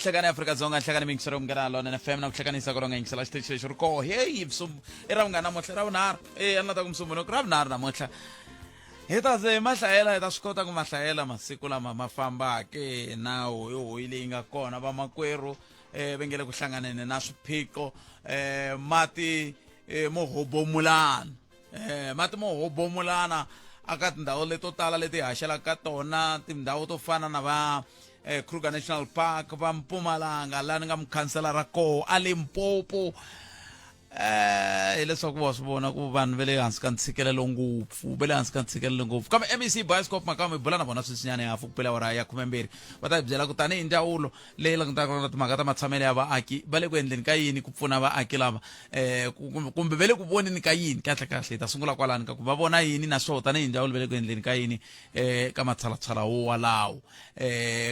Nhlekani Afrika-Dzonga, nhlekani miyingiselo Munghana Lonene FM na ku hlekanisa ku ronga yingisela xitichi lexi ri koho. Heyi, i ra vungani namuntlha? Ra vunharhu. E, a ni la ta ku Musumbhunuku, ra vunharhu namuntlha. Hi ta ze hi ma hlayela, hi ta swi kota ku ma hlayela masiku lama ma fambaka na hoyihoyi leyi nga kona. Vamakwerhu va nge le ku hlanganeni na swiphiqo, mati mo hobomulana, mati mo hobomulana aka tindhawu leto tala leti hi haxelaka ka tona, tindhawu to fana na va Kruger National Park, va Mpumalanga, laha ni nga mukhanselara koho, a Limpopo. Hileswaku wa swi vona ku vanhu va le hansi ka ntshikelelo ngopfu, va le hansi ka ntshikelelo ngopfu. Kambe MEC Bioscope Makamu hi bula na vona sweswinyana hafu ku pela awara ya 12, va ta hi byela ku tanihi ndzawulo leyi langutaka na timhaka ta matshamelo ya vaaki, va le ku endleni ka yini ku pfuna vaaki lava, kumbe va le ku voneni ka yini kahle kahle. Hi ta sungula kwalani ka ku va vona yini, naswona tanihi ndzawulo va le ku endleni ka yini ka matshalatshala wo walawo.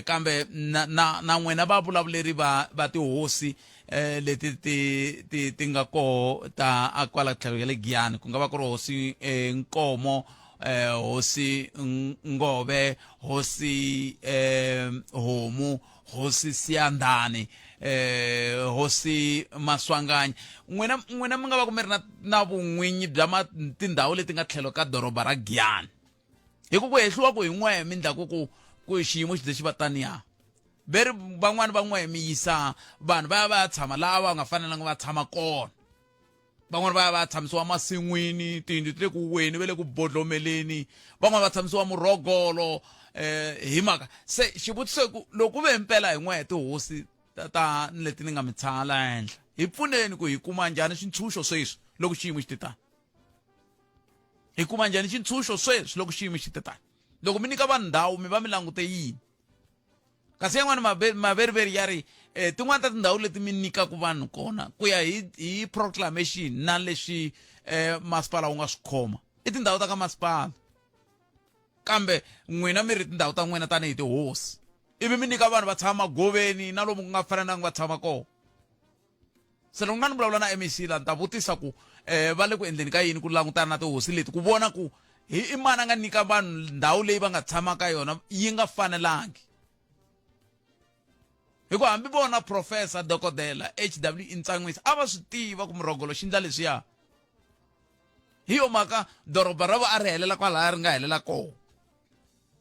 Kambe na na na n'wina vavulavuleri va tihosi leti ti ti ti nga koho ta a kwala tlhelo ya le Giyani, ku nga va ku ri hosi Nkomo, hosi Ngove, hosi Homu, hosi Siyandhani, hosi Maswanganyi, n'wina mi nga va ku mi ri na vun'winyi bya tindhawu leti nga tlhelo ka doroba ra Giyani, hi ku ku hehliwa ku hi n'we mi ndlaku ku xiyimo xi ze xi va taniya. Ve ri van'wani va n'we mi yisa vanhu va ya va ya tshama laha va nga fanelanga va tshama kona, van'wani va ya va ya tshamisiwa masin'wini, tiyindlu ti le ku weni, va le ku bodlomeleni, van'wani va tshamisiwa murhogolo. Hi mhaka se xivutiso i ku loko ku ve mpela hi n'we tihosi ta leti ni nga mi tshaha la henhla, hi pfuneni ku hi kuma njhani xintshunxo sweswi loko xiyimo xi te tani? Hi kuma njhani xintshunxo sweswi loko xiyimo xi te tani? Loko mi nyika vanhu ndhawu mi va mi langute yini? Kasi yan'wana maveriveri ya ri tin'wana ta tindhawu leti mi nyikaka vanhu kona ku ya hi proclamation na leswi masipala wu nga swi khoma i tindhawu ta ka masipala, kambe n'wina mi ri tindhawu ta n'wina tanihi tihosi, ivi mi nyika vanhu va tshama magoveni na lomu ku nga fanelanga va tshama kona. Se loko nga ni vulavula na MEC la, ni ta vutisa ku va le ku endleni ka yini ku langutana na tihosi leti, ku vona ku hi i mani a nga nyika vanhu ndhawu leyi va nga tshama ka yona yi nga fanelangi. Hikuva hambi vona professor dokodela HW Ntsan'wisi a va swi tiva ku murhogolo xi ndla leswiya. Hi yo mhaka doroba ra vo a ri helela kwalaya ri nga helela kona.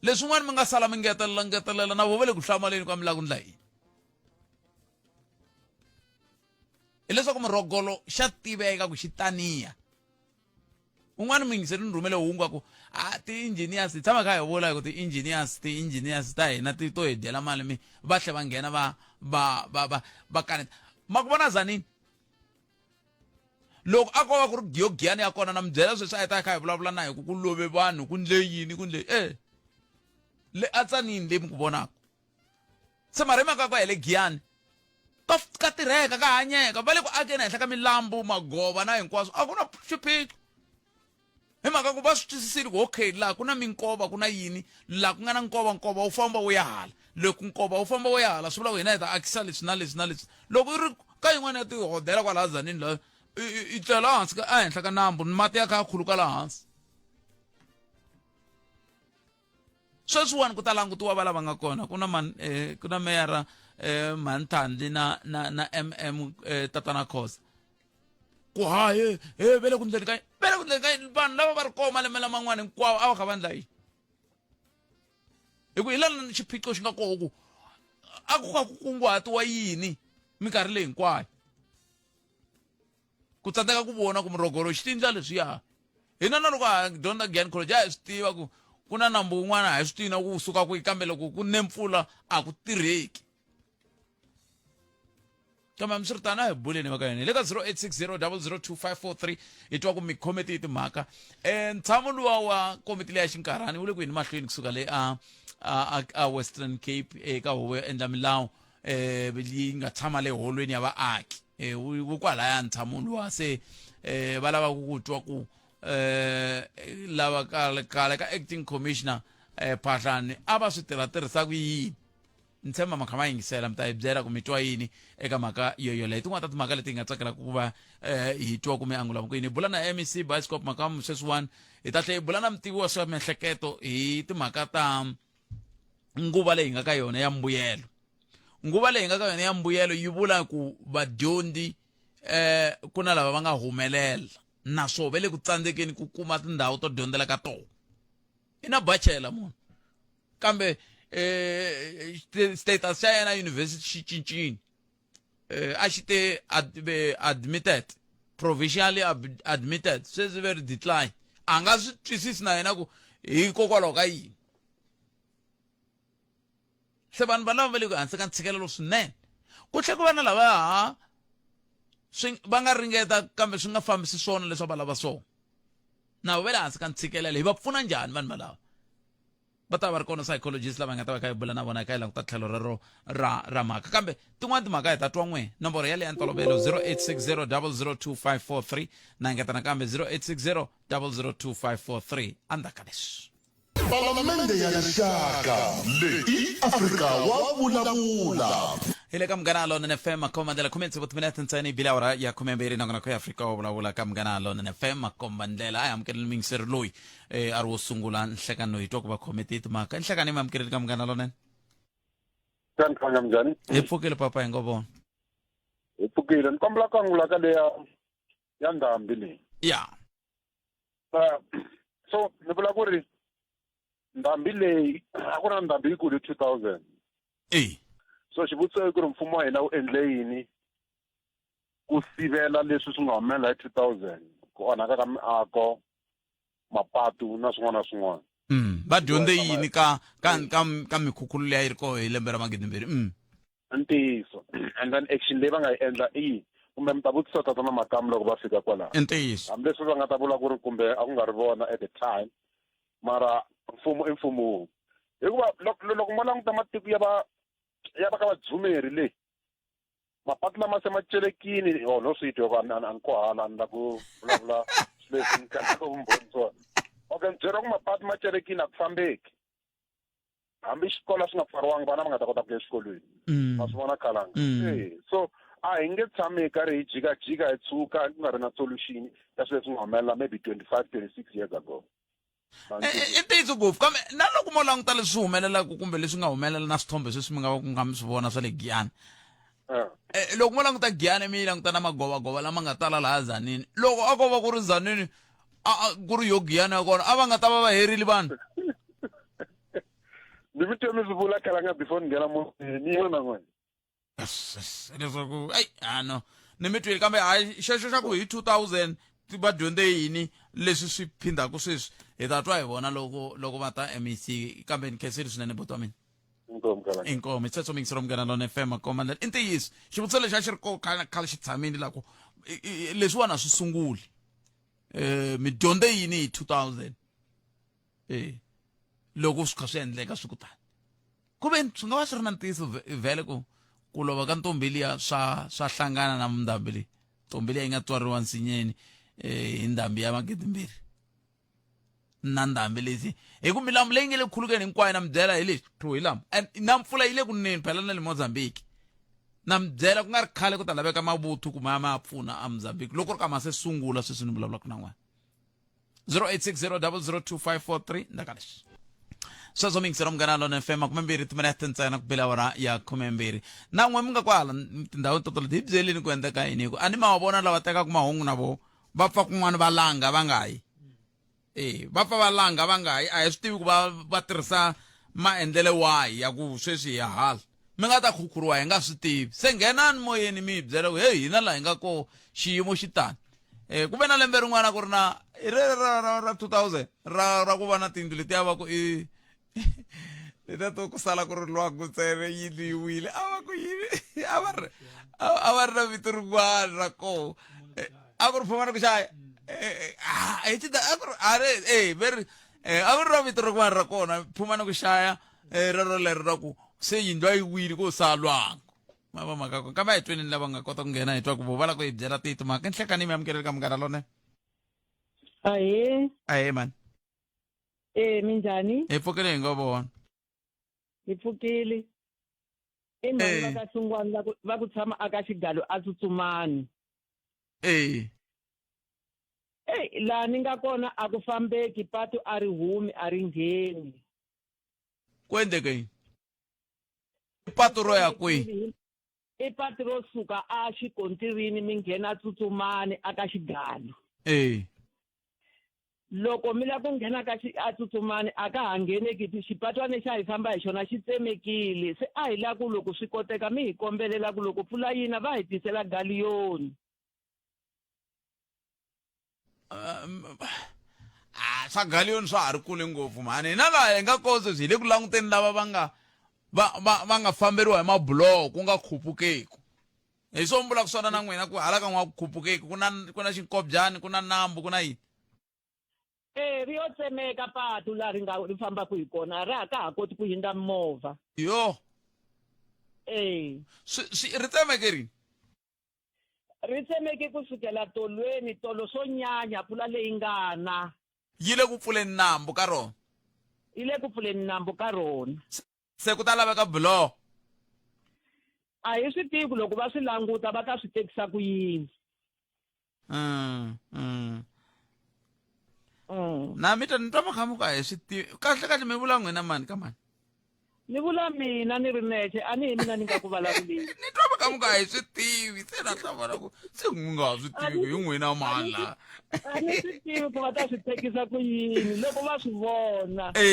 Leswin'wana mi nga sala mi ngetelela ngetelela na vo va le ku hlamaleni kwa mi lava ku ndla yini. Hileswaku murhogolo xa tiveka ku xi taniya. Un'wana muyingiseri ni rhumele hungu a ku a ti-engineers hi tshama kha hi vula ku ti-engineers ti-engineers ta hina ti to hi dyela mali, mi va tlhe va nghena va va va va va kaneta. Ma ku vona Zanini, loko a ko va ku ri giyogiyani ya kona na mi byela sweswi a hi ta kha hi vulavula na hi ku ku love vanhu, ku ndle yini, ku ndle le a Tsanini leyi mi ku vonaka. Se mara hi mhaka ku hele Giyani ka tirheka, ka hanyeka, va le ku akeni henhla ka milambu, magova na hinkwaswo, a ku na xiphiqo. Hi mhaka ku va swi twisisile ku okay laha ku na minkova, ku na yini, laha ku nga na nkova, nkova wu famba wu ya hala, loko nkova wu famba wu ya hala swi vula ku hina hi ta akisa leswi na leswi na leswi. Loko i ri ka yin'wana ya tihodela kwalaha Tzaneen laha i tlela hansi ka ehenhla ka nambu, mati ya kha ya khuluka laha hansi. Sweswiwani ku ta langutiwa va lava nga kona, ku na man, ku na meyara Mhanthandi na na na MM Tatana Khoza, ku ha he he ve le ku ndleni ka ve le ku ndleni ka vanhu lava va ri kona malembe laman'wana hinkwawo a va kha va ndla yini? Hi ku hi lana xiphiqo xi nga koho ku a ku kha ku kunguhatiwa yini minkarhi leyi hinkwayo, ku tsandzeka ku vona ku murhogolo xi tindla leswiya. Hina na loko ha dyondza Giyani College a hi swi tiva ku ku na nambu wun'wana, a hi swi tivi na ku suka kwihi, kambe loko ku ne mpfula a ku tirheki. Kambe hambiswiritano a hi buleni va ka yona hi le ka 0860002543, hi twa ku mi khome tihi timhaka. Ntshamo luwa wa komiti leya xinkarhani wu le ku yini mahlweni kusuka le a Western Cape eka huvo yo endla milawu yi nga tshama le holweni ya vaaki, wu kwalaya ntshamo luwa. Se va lava ku twa ku lava kale kale ka acting commissioner Phahlane a va swi tirha tirhisa ku yini. Ni tshemba ma kha ma yingisela, mi ta hi byela ku mi twa yini eka mhaka yoyoleyo. Tin'wana ta timhaka leti hi nga tsakelaka ku va hi twa ku mi angula ku yini. Hi bula na MEC Bioscope Makamu sweswiwani, hi ta tlhela hi bula na mutivi wa swa miehleketo hi timhaka ta nguva leyi hi nga ka yona ya mbuyelo. Nguva leyi hi nga ka yona ya mbuyelo yi vula ku vadyondzi ku na lava va nga humelela naswona va le ku tsandzekeni ku kuma tindhawu to dyondzela ka tona. I na bachelor munhu kambe status xa yena university xi cincile. A xi te admitted, provisionally admitted, sweswi ve ri decline. A nga swi twisisi na yena ku hikokwalaho ka yini. Se vanhu valava va le ku hansi ka ntshikelelo swinene. Ku tlhela ku va na lava ha swi va nga ringeta kambe swi nga fambisi swona leswi va lava swona. Na va le hansi ka ntshikelelo. Hi va pfuna njhani vanhu valava? Va ta va ri kona psychologist lava nga ta va kha hi bula na vona hi kha hi languta tlhelo rero ra mhaka. Kambe tin'wana timhaka hi ta twa n'we. Nomboro yaleyo ya ntolovelo 0860 002543 na engeta nakambe 0860 002543 endzhaku ka leswi. Palamende ya Rixaka leyi i Afrika wa vulavula. Hi le ka Munghana Lonene FM, makomba ndlela khume tsevu timinete ntsena yi bile awara ya 12 nongonoko ya Afrika wa vulavula ka Munghana Lonene FM, makomba ndlela. A hi amukeleni muyingiseri loyi a ri wo sungula nhlekano hi twa ku va khome ti timhaka. Nhlekani mi amukeleni ka Munghana Lonene. Sankhanya minjhani? Hi pfukile papa hi ngo vona. Hi pfukile. Ni kombela ku angula ka leya ya ndhambi leyi. Ya. So ni vula ku ri ndhambi leyi a ku ri na ndhambi yikulu hi 2000. So xivutiso i ku ri mfumo wa hina wu endle yini ku sivela leswi swi nga humelela hi 2000, ku onhaka ka miako, mapatu na swin'wana na swin'wana. Va dyondze yini ka mikhukhulo leyi a yi ri koho hi lembe ra magidimbirhi? Ntiyiso. And then action leyi va nga yi endla i yini? Kumbe mi ta vutisa tatana Makamu loko va fika kwalaho. I ntiyiso. Hambileswi va nga ta vula ku ri kumbe a ku nga ri vona at the time, mara mfumo i mfumo wun'we. Hikuva loko mo languta matiko ya va ya va ka vadzumeri le, mapatu lama se ma celekini, oh, no swi twa ku a ni kohala, a ni la ku vulavula leswi ni kalaka vumbhoni swona. Okay, ni byeriwa ku mapatu ma celekini, a ku fambeki. Hambi xikolo swi nga pfariwanga, vana va nga ta kota ku ya exikolweni. Ma swi vona khalanga. So a hi nge tshami hi karhi hi jikajika hi tshuka ku nga ri na solution ya swilo leswi nga humelela maybe 25, 26 years ago. I ntiyiso ngopfu, kambe na loko mo languta leswi humelelaka kumbe leswi nga humelela na swithombe sweswi mi nga va ku nga mi swi vona swa le Giyani. Loko mo languta Giyani mi languta na magovagova lama nga tala laha Tzaneen, loko a ko va ku ri Tzaneen a ku ri yo Giyani ya kona, a va nga ta va va herile vanhu. Ni mi twe mi swi vula khalanga before ni nghena mutini, ni yona n'wina. Yes, leswaku ai ano ni mi twile, kambe hayi xexo xa ku hi 2000 va dyondze yini leswi swi phindhaku sweswi hi ta twa hi vona loko va ta MEC. Kambe ni khensile swinene buti wa mina. Inkomu khalanga. Inkomu. Hi sweswo miyingiselo Munghana Lonene FM, makomba ndlela. I ntiyiso xivutiso lexi a xi ri ko khale xi tshamile la ku leswiwani a swi sunguli. Mi dyondze yini hi 2000? Loko swi kha swi endleka swi ku tani, ku ve swi nga va swi ri na ntiyiso vhele ku lova ka ntombi liya swa hlangana na ndhambi leyi. Ntombi liya yi nga tswariwa nsinyeni hi ndhambi ya magidimbirhi na ndhambi leyi, hi ku milambu leyi nge le khulukeni hinkwayo na mi byela hi leswi to hi lama. And na mpfula yi le ku neni phela na le Mozambique, na mi byela ku nga ri khale ku ta laveka mavuthu ku ma ya ma ya pfuna a Mozambique loko ri ka ma se sungula sweswi ni vulavulaka na n'wana. 0860 002543 ndaka leswi sweswo miyingiselo Munghana Lonene FM, 20 timinete ntsena ku bela awara ya 12. Na n'we mi nga kwala tindhawu to leti, hi byeleni ku endleka yini, hi ku a ni ma wa vona lava tekaka mahungu na vo va pfa kun'wana va langa va nga yi. Va pfa va langa va nga yi, a hi swi tivi ku va tirhisa maendlelo wahi ya ku sweswi hi ya hala mi nga ta khukhuriwa hi nga swi tivi. Se nghenani moyeni mi hi byela ku hey, hina laha hi nga ko xiyimo xi tani. Ku ve na lembe rin'wana ku ri na hi re ra 2000 ra ku va na tiyindlu letiya va ku i letiya to ku sala ku ri lwangu ntsena yindlu yi wile, a va ku yini, a va ri na vito rin'wana ra koho. A ku ri phumani ku xaya. Hi xita a ku ri a ri ve ri a ku ri na vito rin'wana ra kona phumani ku xaya, rero lero ra ku se yindlu a yi wile ko sala lwangu. Ma va mhaka ko kambe a hi tweni lava nga kota ku nghena hi twa ku vo va lava ku hi byela tihi timhaka. Nhlekani mi amukeleli ka Munghana Lonene. Ahee. Ahee mani. Minjhani? Hi pfukile hi ngo vona. Hi pfukile. I mhani va ka Hlungwani va ku tshama aka Xigalo a Tsutsumani. Ey, laha ni nga kona a ku fambeki, patu a ri humi a ri ngheni. Ku endleke yini? Patu ro ya kwihi? I patu ro suka a xikontirini mi nghena Tsutsumani a ka Xigalo. E. Loko mi lava ku nghena ka a Tsutsumani a ka ha ngheneki, xipatwana xa hi famba hi xona xi tsemekile. Se a hi lava ku loko swi koteka mi hi kombelela ku loko pfula yina va hi tisela galiyoni. A swa galiyoni swa ha ri kule ngopfu mhani. Hina laha hi nga kona sweswi hi le ku languteni lava va nga va va va nga famberiwa hi mabuloho ku nga khupukeki. Hi swo mi vulaka swona na n'wina ku hala ka n'wa ku khupukeki ku na ku na xinkobyani ku na nambu ku na yini. E ri yo tsemeka patu laha ri nga ri fambaka hi kona ra ha ka ha koti ku hindza movha. Yo. E. Swi swi ri tsemeke rini? Ri tsemeke ku sukela tolweni, tolo swo nyanya, pfula leyi nga na. Yi le ku pfuleni nambu ka rona. Yi le ku pfuleni nambu ka rona. Se ku ta laveka buloho. A hi swi tivi ku loko va swi languta va ta swi tekisa ku yini. Na mi ta ni twa mi kha mi ku a hi swi tivi. Kahle kahle mi vula n'wina mani ka mani? Ni vula mina ni ri nexe, a ni hi mina ni nga ku vulavuleni. Ni twa mi kha mi ku a hi swi tivi, se na hlamala ku se mi nga ha swi tivi ku hi n'wina mani la. A ni swi tivi ku va ta swi tekisa ku yini loko va swi vona. E,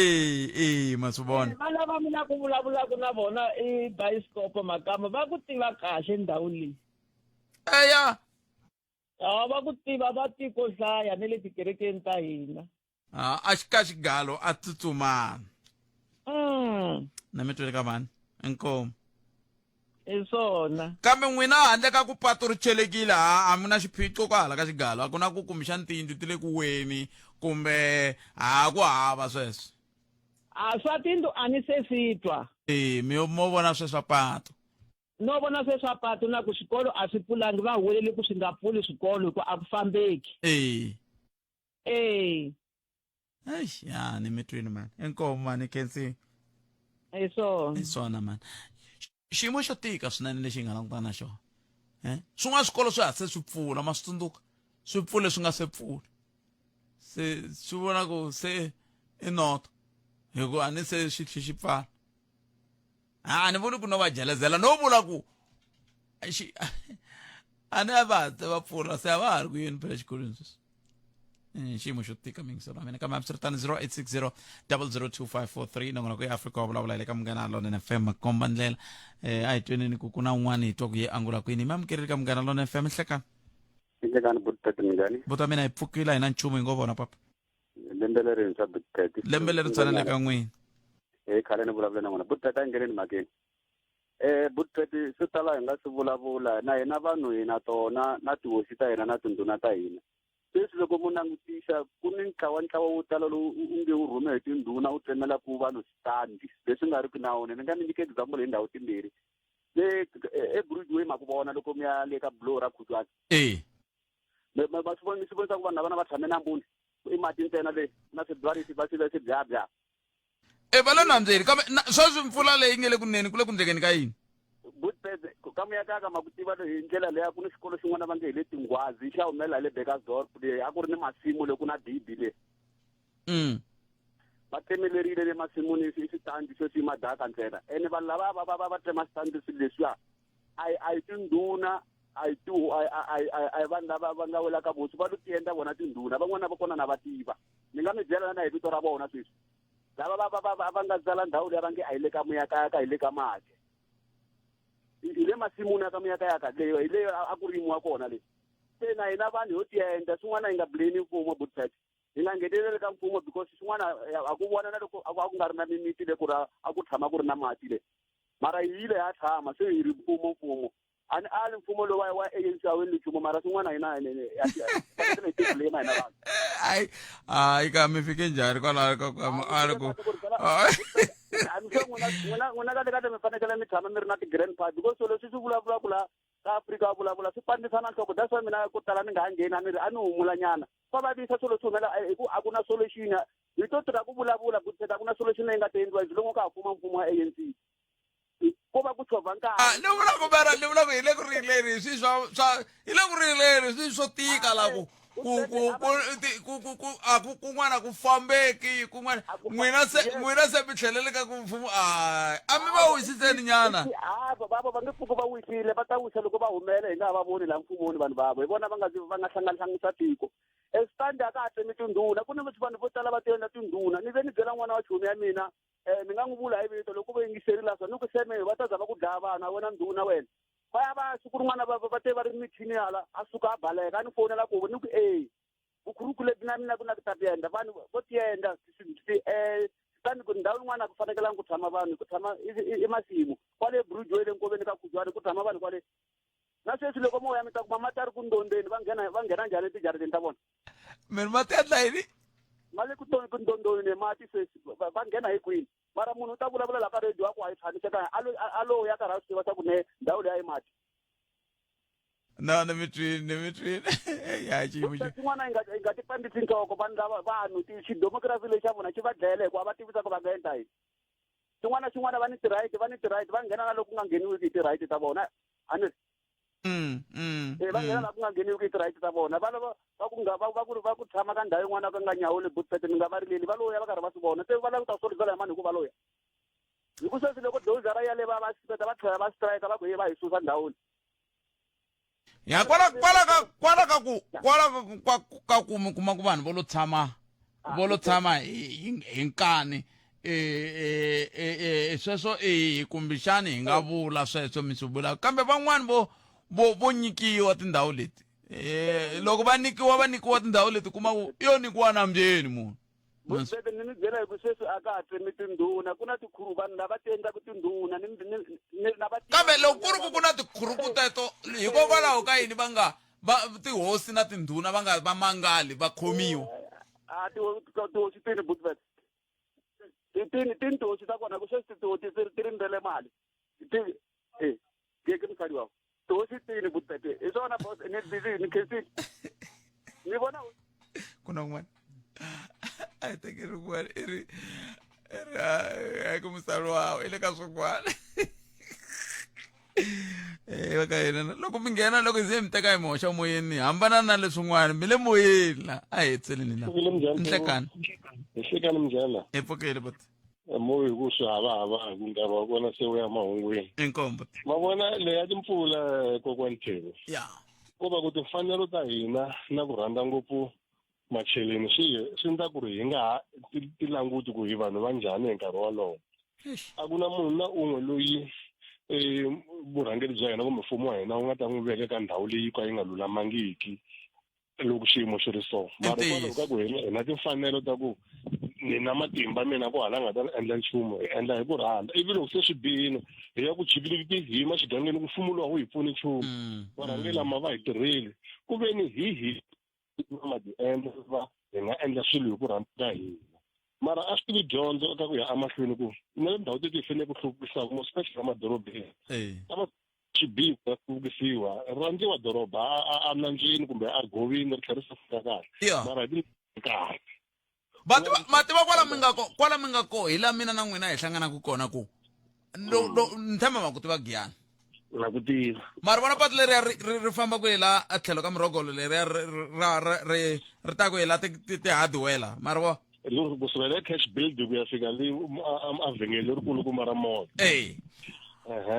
e, ma swi vona. Va lava mi la ku vulavulaka na vona i bayiskopo Makama, va ku tiva kahle ndhawu leyi. Eya. A va ku tiva va tiko hlaya ni le tikerekeni ta hina. A xi ka xigalo a tsutsumana. Na mi twele ka mani? Inkomu. Hi swona. Kambe n'wina handle ka ku patu ri chelekile ha a mi na xiphiqo kwahala ka xigalo, a ku na ku kumbexani tiyindlu ti le ku weni kumbe ha ku hava sweswo. A swa tindlu a ni se swi twa. E mi mo vona sweswa patu. No vona sweswa patu na ku swikolo a swi pfulangi, va huwelele ku swi nga pfuli swikolo hikuva a ku fambeki. E. E. Eish, ya ni mi twini mani. Inkomu mani Khensi. Hi swona. Hi swona mani. Xiyimo xo tika swinene lexi hi nga langutana na xona. Swin'wana swikolo swi ha se swi pfula, ma swi tsundzuka? Swi pfule swi nga se pfula. Se swi vona ku se i noto. Hikuva a ni se xi tlhe xi pfala. A ni vuli ku no va jelezela, no vula ku xi a ni a va se va pfula se a va ha ri ku yeni phela exikolweni sweswi. Xiyimo xo tika mingiselo wa mina, kambe hambiswiritano 0860 002543 nongonoko ya Afrika wa vulavula hi le ka Munghana Lonene FM makomba ndlela. A hi tweneni ku ku na un'wana hi twa ku ye angula kwini. Mi amukerile ka Munghana Lonene FM. Nhlekani. Nhlekani buti minjhani? Buti wa mina hi pfukile, a hi na nchumu, hi ngo vona papa. Lembe lerintshwa buti. Lembe lerintshwa na le ka n'wina. Eh khale ni vulavula na n'wina. Buti a ngheneni mhakeni. Buti swo tala hi nga swi vulavula na hina vanhu hi na tona na tihosi ta hina na tindhuna ta hina. Sweswi loko mu langutisa ku ni ntlawa ntlawa wo tala lowu u nge wu rhume hi tindhuna wu tsemela ku vanhu switandi leswi nga riki nawini. Ni nga mi nyika example hi ndhawu timbirhi. Le eBridgeway ma ku vona loko mi ya le ka buloho ra Khutshwane. E. Va swi vona, mi swi vonisa ku vanhu lavana va tshame nambuni i mati ntsena le na swibyarisi va swi swi byabya. E va le nambyeni kambe sweswi mpfula leyi nge le kuneni ku le ku ndlekeni ka yini? Buti ka muyakaka ma ku tiva hi ndlela leya ku ni xikolo xin'wana va nge hi le Tingwazi xa humelela hi le Burgersdorp le a ku ri ni masimu le ku na dibi le. Va tsemelerile le masimuni i switandi sweswi i madaka ntsena. Ene vanhu lava va va va tsema switandi swilo leswiya a a hi tindhuna a hi ti a hi vanhu lava va nga wela ka vosi va lo tiendla vona tindhuna van'wana va kona na va tiva. Ni nga mi byela na hi vito ra vona sweswi. Lava va va va va nga tsala ndhawu leyi va nge a hi le ka muyakayaka hi le ka mati. Hi le masimuni ya ka muyakayaka leyo hi leyo a ku rimiwa kona le. Se na hina vanhu ho tiendla swin'wana hi nga blame mfumo Buti. Hi nga ngheneleli ka mfumo because swin'wana a ku vona na loko a ku nga ri na mimiti le ku ra a ku tshama ku ri na mati le. Mara hi yile ha tshama se hi ri mfumo mfumo. A ni ali mfumo lowu wa ANC a wu endli nchumu mara swin'wana hina hi ti blame hina vanhu. Ai ai ka mi fike njhani kwalaho ka ku a ri ku I'm sure n'wina n'wina kahle kahle mi fanekele mi tshama mi ri na ti-grandpa because swilo leswi swi vulavulaka la ka Afrika wa vulavula swi pandzisana nhloko. That's why mina ko tala ni nga ha ngheni a ni ri a ni humula nyana. Swa vavisa swilo swi humela hi ku a ku na solution. Hi to tirha ku vulavula ku a ku na solution leyi nga ta endliwa as long ka ha fuma mfumo wa ANC. Ko va ku chovha nkarhi. Ni vula ku mara ni vula ku hi le ku rileni swi swa swa hi le ku rileni swi swo tika la ku. Ku ku ku ti- ku ku ku a ku kun'wana ku fambeki kun'wana A ku fa- n'wina se Yes. n'wina se mi tlhelele ka ku mfumo a a mi va wisiseni nyana hava vavo va nge pfuki va wisile va ta wisa loko va humele hi nga ha va voni laha mfumoni vanhu vavo hi vona va nga va nga hlangahlangisa tiko esitandi a ka ha tsemi tindhuna ku ni vanhu vo tala va ti endla tindhuna ni ve ni byela n'wana wa chomi ya mina um ni nga n'wi vula hi vito loko vo yingiserile swa ni ku seme va ta za va ku dlaya vanhu a wena ndhuna wena va ya va siku rin'wana va va te va ri michini hala a suka a baleka a ni fonela ku ni ku e vukhuruku lebyi na mina ku na ku ta tiendla vanhu vo tiendla tani ku ndhawu yin'wana a ku fanekelanga ku tshama vanhu ku tshama i masimu kwale burujweni nkoveni ka khujwana ku tshama vanhu kwale na sweswi loko mo ya mi ta kuma mati a ri ku ndondeni va nghena va nghena njhani etijarideni ta vona mi ri mati endla yini ma le ku ndondoni mati sweswi va nghena hi kwini mara munhu u ta vulavula la ka radio a ku a yi tshamisekanga a lo ya karhi a swi tiva swa ku ne ndhawu leyi a yi mati no ni mi twini ni mi twini ya xiyimo xi xin'wana yi nga yi nga ti pandisi nhloko vanhu lava vanhu xidemokirasi lexi xa vona xi va dlayela hikuva va tivisa ku va nga endla yini xin'wana na xin'wana va ni ti-right va ni ti-right va nghena na loko ku nga ngheniwiki hi ti-right ta vona a ni Eh, va nghena la ku nga ngheniwiki hi ti-right ta vona va lava va ku nga va va ku va ku tshama ka ndhawu yin'wana ka nga nyawuli butfete mi nga va rileli va loya va karhi va swi vona se va lava ku ta solizela hi mani hikuva loya hi ku sweswi loko dozara yale va va sipeta va tlhela va strike va ku ye va hi susa ndhawini ya kwala kwala ka kwala ka ku kwala ka ku ka ka ku mi kuma ku vanhu vo lo tshama vo lo tshama hi hi nkani eh eh eh sweswo eh kumbexani hi nga vula sweswo mi swi vulaka kambe van'wani vo vo vo nyikiwa tindhawu leti eh loko va nyikiwa va nyikiwa tindhawu leti kuma ku yo nyikiwa nambyeni munhu Bese ni mi byela hi ku sweswi a ka ha tsemi tindhuna ku na tikhuru vanhu lava ti endlaka tindhuna ni ni na va kambe loko ku ri ku ku na tikhuruku teto hikokwalaho ka yini va nga va tihosi na tindhuna va nga va mangali va khomiwa a tihosi tini butvet tini tini tihosi ta kona ku sweswi tihosi ti rindzele mali ti e ke ke mosadi wa tihosi tini butvet hi swona boss ni busy ni khensile ni vona ku na un'wana a hi tekeli un'wana i ri i ri a ku musalo wawo i le ka swin'wana Eh, ka yena loko mi nghena loko ze mi teka hi mi hoxa moyeni hambana na leswin'wana mi le moyeni la a hi hetseleni la nhlekani hi hlekani minjhana hi pfukile buti mo hi ku swi havahava hi ku nkarhi wa kona se wu ya mahungwini inkombo ma vona leya timpfula kokwani Thebo ya ko va ku timfanelo ta hina na ku rhandza ngopfu macheleni swi swi endla ku ri hi nga ha ti languti ku hi vanhu va njhani hi nkarhi wolowo a ku na munhu na un'we loyi um vurhangeri bya hina kumbe mfumo wa hina wu nga ta n'wi veka ka ndhawu leyi ka yi nga lulamangiki loko xiyimo xi ri so mara hikwalaho ka ku hina hi na timfanelo ta ku ni na matimba mina ku hala nga ta ni endla nchumu hi endla hi ku rhandza ivi loko se swi bihile hi ya ku chikiliki hi yima xigangeni ku mfumo lowu a wu hi pfuni nchumu varhangeri lama va hi tirheli ku ve ni hi hi ma ti endla va hi nga endla swilo hi ku rhandza ka hina mara a swi tivi dyondzo eka ku ya emahlweni ku na tindhawu teti hi fanele ku hluvukisaka mo especially emadorobeni swi bihi ku hluvukisiwa rhandziwa doroba a nambyeni kumbe a govini ri tlhela ri saseka kahle mara hi kahle ma tiva kwala mi nga ko kwala mi nga ko hi la mina na n'wina hi hlanganaka kona ku ni tshemba ma ku tiva giyani na ku tiva mara vona patu leriya ri famba ku hi la a tlhelo ka murhogolo leriya ri ri ta ku hi la ti-hardware mara vo kusuka le cash build ku ya fika le a vhengele lerikulukumba ra mall e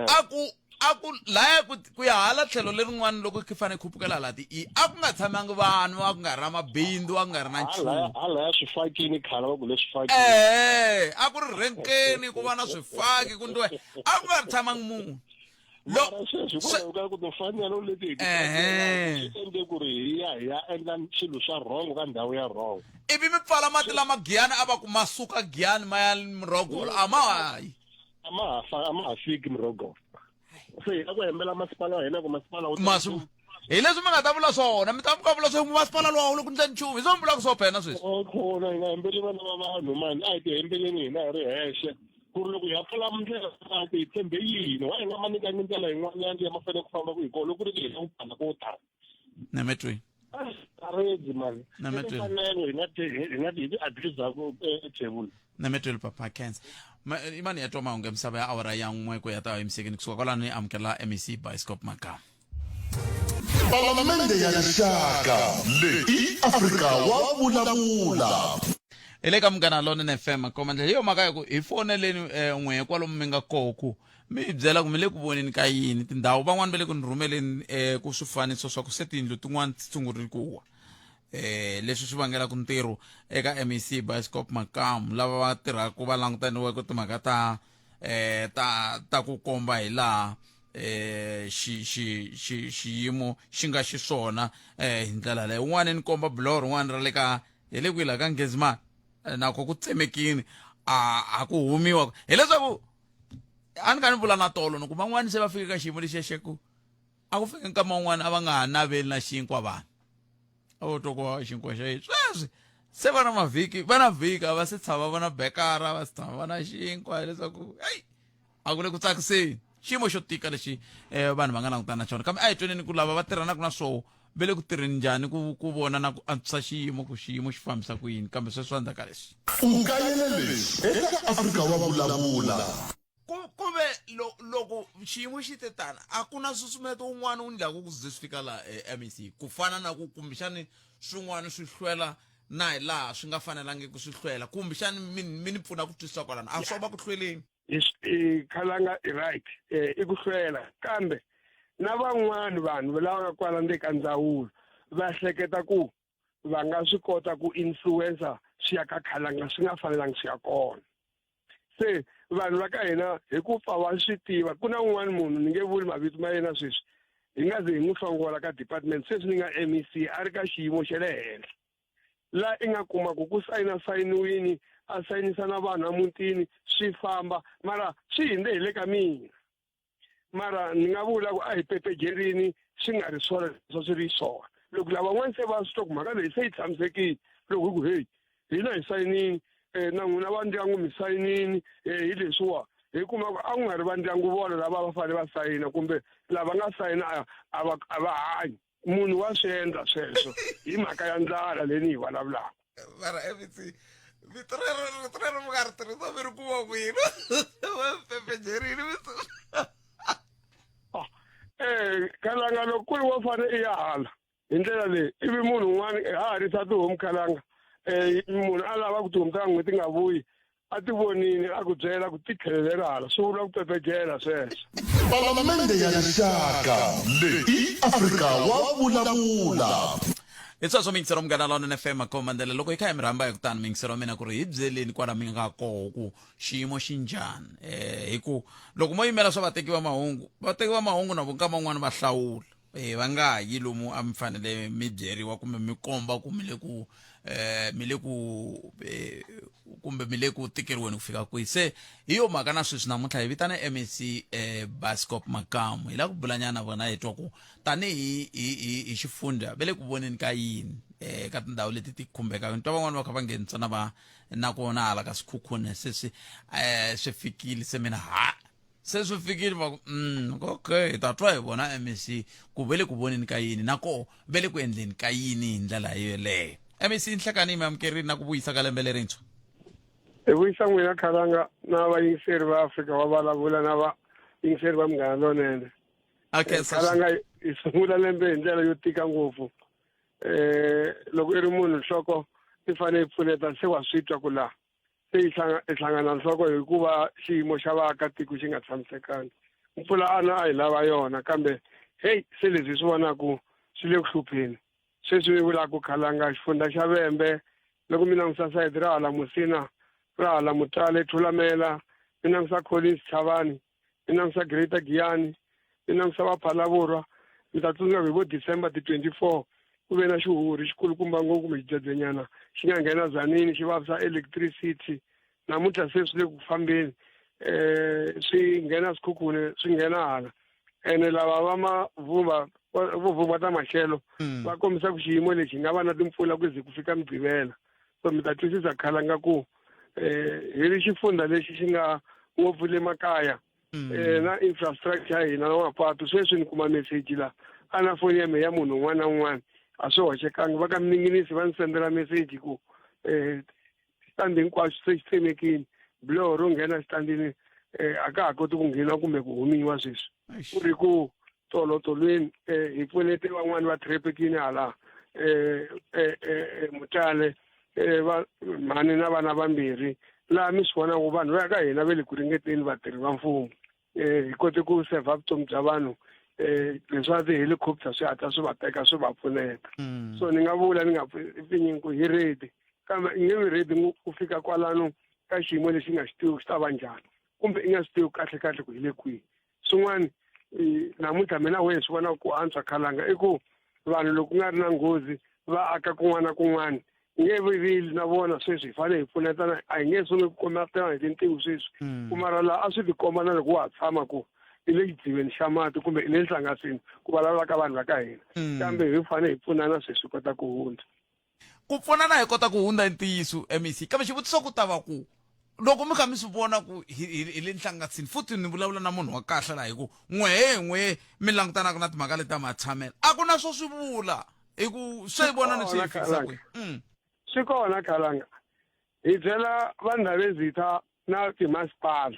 a ku a ku laya ku ya hala tlhelo lerin'wana loko ku fanele khupukela hala ti i a ku nga tshamangi vanhu a ku nga ri na mabindzu a ku nga ri na nchumu halaya swifakini khale va ku le swifakini ehe a ku ri renkeni ku va na swifaki ku ndiwe a ku nga ri tshamangi munhu mara sweswi hikwalaho ka ku timfanelo leti hi ti endle ku ri hi ya hi ya endla swilo swa wrong ka ndhawu ya wrong ivi mi pfala mati lama giyani a va ku ma suka giyani ma ya murhogolo a ma ha yi a ma ha a ma ha fiki murhogolo se hi la ku hembela masipala wa hina ku masipala wu masu hi leswi mi nga ta vula swona mi ta mi ka vula swa masipala lowu a wu le ku ndleni nchumu hi swona mi vulaka swo phena sweswi khona hi nga hembeli vana va vanhu mani a hi ti hembeleni hina hi ri hexe ku ri loko hi ya pfula ndlela mati hi tshembe yini wa hi nga ma nyikangi ndlela yin'wanyana leyi ma fanele ku famba ku hi kona loko ku ri hi ku pfala ko tala nametweni aredi mani Nametweni. fanelo hi nga ti hi nga ti hi ti adrisaku etable nametweni papa cancer imani ya twa mahungu ya misava ya awara ya n'we ku ya ta emisekeni kusuka kwalano ni amukela mec bioscope magama Palamende ya Rixaka leyi i Afrika wa vulavula. Hi le ka Munghana Lonene FM komandla hi yo mhaka ya ku hi foneleni n'we kwalomu mi nga koho ku mi hi byela ku mi le ku voneni ka yini tindhawu van'wani va le ku ni rhumeleni ku swifaniso swa ku se tiyindlu tin'wani ti sungurile ku wa leswi swi vangelaka ntirho eka MEC Bioscope Makamu lava va tirhaka va langutaniweke timhaka ta ta ta ku komba hi laha xi xi xi xiyimo xi nga xiswona hi ndlela leyo un'wana ni komba buloho rin'wana ra le ka hi le kwihi la ka Ngezimani nako ku tsemekini a ku humiwa hileswaku a ni ka ni vula na tolo ni ku van'wani se va fike ka xiyimo lexiya xa ku a ku fika nkama wun'wana a va nga ha naveli na xinkwa vanhu a vo twa ku xinkwa xa yini sweswi se va na mavhiki va na vhiki a va se tshama va na bekara va se tshama va na xinkwa hileswaku eyi a ku le ku tsakiseni xiyimo xo tika lexi vanhu va nga langutana na xona kambe a hi tweneni ku lava va tirhanaka na swoho ve le ku tirheni njhani ku ku vona na ku antswisa xiyimo ku xiyimo xi fambisa ku yini kambe sweswi endzhaku ka leswi. U kayele leswi eka Afrika wa Vulavula. Ku ku ve lo, loko xiyimo xi te tana a ku na nsusumeto wun'wana wu ndlaku ku ze swi fika laha MEC ku fana na ku kumbexani swin'wana swi hlwela na hi laha swi nga fanelangiki swi hlwela kumbexani mi mi ni pfuna ku twisisa kwalano a swo va ku hlweleni. I khalanga i right i ku hlwela kambe na van'wani vanhu lava nga kwala ndzeni ka ndzawulo va hleketa ku va nga swi kota ku influencer swi ya ka khalanga swi nga fanelangi swi ya kona se vanhu va ka hina hi ku pfa va swi tiva ku na un'wana munhu ni nge vuli mavito ma yena sweswi hi nga ze hi n'wi hlongola ka department sweswi ni nga MEC a ri ka xiyimo xa le henhla la i nga kuma ku ku sayina sayiniwini a sayinisa na vanhu emutini swi famba mara swi hindze hi le ka mina mara ni nga vula ku a hi pepejerini swi nga ri swona leswi swi ri swona loko lavan'wana se va swi twa ku mhaka leyi se yi tshamisekile loko hi ku heyi hina hi sayinini um na n'wina va ndyangu mi sayinini um hi leswiwa hi kuma ku a ku nga ri va ndyangu vona lava va fanele va sayina kumbe lava nga sayina a va a va hanyi munhu wa swi endla sweswo hi mhaka ya ndlala leyi ni yi vulavulaka mara mec vito rero rito rero mi nga ri tirhisa mi ri kuma kwini va pepejerini vito Khalanga loko ku ri wo fane i ya hala hi ndlela leyi ivi munhu un'wana ha ha risa tihomu khalanga um munhu a lava ku tihomu ta n'we ti nga vuyi a ti vonile a ku byela ku ti tlhelelela hala swi vula ku pepejela sweswo Palamende ya Rixaka leyi i Afrika wa vulavula. Hi sweswo miyingisero Munghana Lonene FM Makhomandlela loko hi kha hi mi rhamba hi kutani miyingisero wa mina ku ri hi byeleni kwala mi nga koho ku xiyimo xi njhani hi ku loko mo yimela swa vateki va mahungu vateki va mahungu na vo nkama wun'wani va hlawula va nga yi lomu a mi fanele mi byeriwa kumbe mi komba ku mi le ku mi le ku kumbe mi le ku tikeriweni ku fika kwihi se hi yo mhaka na sweswi namuntlha hi vitana MEC Bascop Makamu hi lava ku bulanyana na vona hi twa ku tanihi hi hi hi xifundza ve le ku voneni ka yini ka tindhawu leti ti khumbekaka ni twa van'wani va kha va nghenisa na va na kona hala ka Sekhukhune se swi swi fikile se mina ha se swi fikile va ku okay hi ta twa hi vona MEC ku ve le ku voneni ka yini na koho ve le ku endleni ka yini hi ndlela yoleyo MEC nhlekani mi amukerile na ku vuyisa ka lembe lerintshwa hi vuyisa n'wina khalanga na vayingiseri va Afrika va vulavula na vayingiseri va Munghana Lonene okay khalanga hi sungula lembe hi ndlela yo tika ngopfu loko i ri munhu nhloko i fanele yi pfuneta se wa swi twa ku laha se yi hlangana nhloko hikuva xiyimo xa vaakatiko xi nga tshamisekangi mpfula ana a hi lava yona kambe heyi se leswi hi swi vonaku swi le ku hlupheni sweswi mi vulaka khalanga xifundza xa vembe loko mi langusa sayiti ra hala musina ra hala mutale thulamela mi langusa collins chavani mi langusa greater giyani mi langusa va phalavurwa mi ta tsundzuka hi vo december ti 24 ku ve na xihuhuri xikulukumba ngopfu kumbe xidzedzenyana xi nga nghena zanini xi vavisa electricity namuntlha se swi le ku fambeni swi nghena Sekhukhune swi nghena hala ene lava va mavumba vo vumba ta maxelo va kombisa ku xiyimo lexi nga va na timpfula ku ze ku fika mugqivela so mi ta twisisa khalanga ku hi ri xifundza lexi xi nga ngopfu le makaya na infrastructure ya hina na mapatu sweswi ni kuma message la a na foni ya mehe ya munhu un'wana na un'wana a swi hoxekangi va ka mininginisi va ni sendela message ku xitandi hinkwaxo se xi tsemekile buloho ro nghena xitandini a ka ha koti ku nghena kumbe ku humiwa sweswi ku ri ku Tolotolweni hi pfunete van'wani va trepekini hala Mutale va mhani na vana vambirhi laha mi swi vonaka vanhu va ya ka hina va le ku ringeteni vatirhi va mfumo hi kote ku sevha vutomi bya vanhu leswi ti-helicopter swi hatla swi va teka swi va pfuneta. So ni nga vula ni nga pfinyingi ku hi ready, kambe i nge vi ready ku fika kwalano ka xiyimo lexi nga xi tivi xi ta va njhani kumbe i nga swi tivi kahle kahle ku hi le kwihi. Swin'wana namuntlha mina wehe swi vona ku antswa khalanga i ku vanhu loko ku nga ri na nghozi va aka kun'wana na kun'wana nge vivili na vona sweswi hi fanele hi pfunetana, a hi nge sunguli ku kombetana hi tintiho sweswi. Ku mara laha a swi tikomba na loko wa ha tshama ku i le xidziveni xa mati kumbe i le nhlangasini ku vulavula ka vanhu va ka hina, kambe hi fanele hi pfunana sweswi hi kota ku hundza. Ku pfunana hi kota ku hundza i ntiyiso MEC, kambe xivutiso ku ta va ku loko mi kha mi swi vona ku hi le nhlangasini futhi ni vulavula na munhu wa kahle laha hi ku n'wehe n'we mi langutanaka na timhaka leti ta matshamelo a ku na swo swi vula hi ku swe hi vona ni swi hi fikisa kwihi. Swi kona khalanga, hi byela vanhu Ndhavezitha na timasipala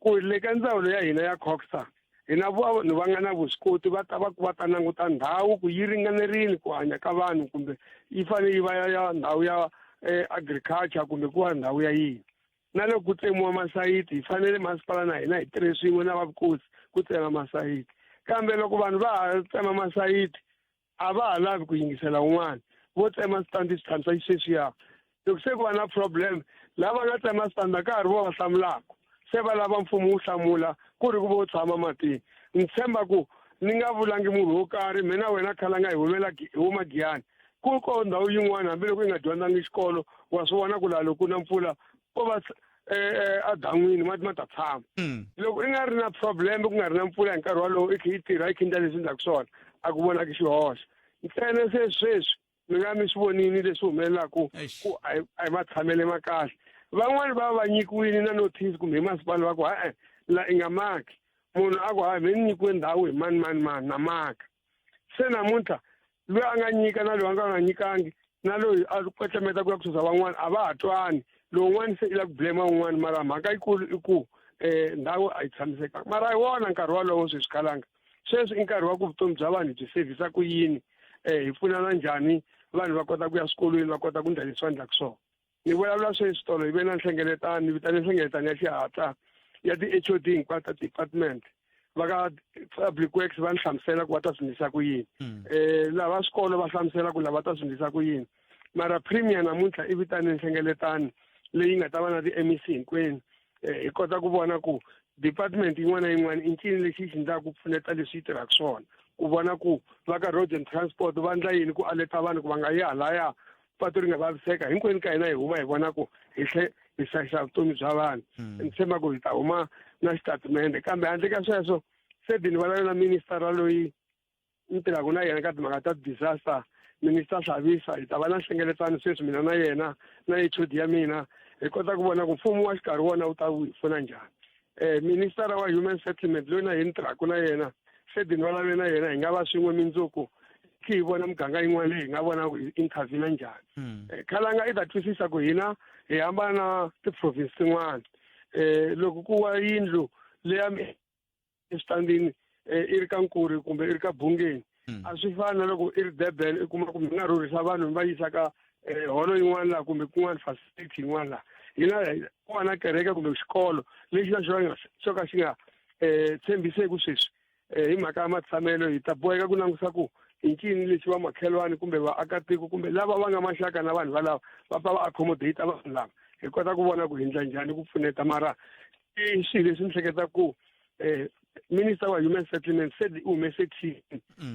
ku le ka ndzawulo ya hina ya COGTA hi na vanhu va nga na vuswikoti va ta va ku va ta languta ndhawu ku yi ringanerile ku hanya ka vanhu kumbe yi fanele yi va ya ndhawu ya agriculture kumbe ku va ndhawu ya yini. Na loko ku tsemiwa masayiti hi fanele masipala na hina hi tirhe swin'we na vavukosi ku tsema masayiti, kambe loko vanhu va ha tsema masayiti a va ha lavi ku yingisela un'wana, vo tsema switandi swi tshamisa xisweswiya. Loko se ku va na problem lava nga tsema switandi a ka ha ri vo va hlamulaka, se va lava mfumo wu hlamula ku ri ku vo tshama matini. Ni tshemba ku ni nga vulangi munhu wo karhi, mina wena khalanga hi humela hi huma Giyani ku ko ndhawu yin'wana hambiloko i nga dyondzangi xikolo wa swi vona ku laha loko ku na mpfula ko va edan'wini mati ma ta tshama. Loko i nga ri na problem ku nga ri na mpfula hi nkarhi wolowo i kha yi tirha i kha endla leswi endlaka swona a ku vonaki xihoxo ntsena. Se sweswi mi nga mi swi vonini leswi humelelaku ku a hi matshamele ma kahle, van'wani va va nyikiwile na notice kumbe hi masipala va ku ha-e la i nga maki, munhu a ku hayi me ni nyikiwe ndhawu hi mani mani mani na maka. Se namuntlha loyi a nga nyika na loyi a nga nyikangi na loyi a kwetlemeta ku ya ku susa van'wana a va ha twani, lowun'wana se i lava ku blame wun'wana, mara mhaka yikulu i ku ndhawu a yi tshamisekanga. Mara hi wona nkarhi wolowo sweswi khalanga, sweswi i nkarhi wa ku vutomi bya vanhu byi sevhisa ku yini, hi pfunana njhani vanhu va kota ku ya swikolweni va kota ku ndla leswi va ndlaka swona. Ni vulavula sweswi tolo hi ve na nhlengeletano, ni vitane nhlengeletano ya xihatla ya ti-H O D hinkwato ta department va ka public works, va ni hlamusela ku va ta swi ndlisa ku yini, lava swikolo va hlamusela ku lava ta swi ndlisa ku yini. Mara premier namuntlha i vitane nhlengeletano leyi nga ta va na ti-M E C hinkwenu, hi kota ku vona ku department yin'wana na yin'wana i ncini lexi xi endlaka ku pfuneta leswi yi tirhaka swona, ku vona ku va ka road and transport va endla yini ku aleta vanhu ku va nga yi halaya patu ri nga vaviseka. Hinkwenu ka hina hi huma hi vona ku hi tlhe hi hlayisa vutomi bya vanhu. Ni tshemba ku hi ta huma na xitatimende, kambe handle ka sweswo se ni vulavula na ministara loyi ni tirhaka na yena ka timhaka ta disaster, minister Hlabisa, hi ta va na nhlengeletano sweswi mina na yena na H O D ya mina, hi kota ku vona ku mfumo wa xikarhi wona wu ta wu hi pfuna njhani. Minister wa human settlement loyi na hi ni tirhaka na yena se ni vulavule na yena, hi nga va swin'we mindzuku khi hi vona muganga yin'wana leyi hi nga vona ku hi intervene njhani. Khalanga i ta twisisa ku hina hi hambana na ti-province tin'wana, loko ku wa yindlu leya eswitandini i ri ka Nkuri kumbe i ri ka Bungeni, a swi fani na loko i ri Durban i kuma ku mi nga rhurhisa vanhu mi va yisa ka holo yin'wana laha kumbe kun'wana facility yin'wana laha hina ku va na kereke kumbe xikolo lexi na xona xo ka xi nga tshembiseki sweswi hi mhaka ya matshamelo. Hi ta boheka ku langusa ku i ncini lexi va makhelwani kumbe vaakatiko kumbe lava va nga maxaka na vanhu valava va pfa va accommodate vanhu lava, hi kota ku vona ku hi ndla njhani ku pfuneta. Mara i swilo leswi ni hleketaka ku minister wa human settlement said i humese team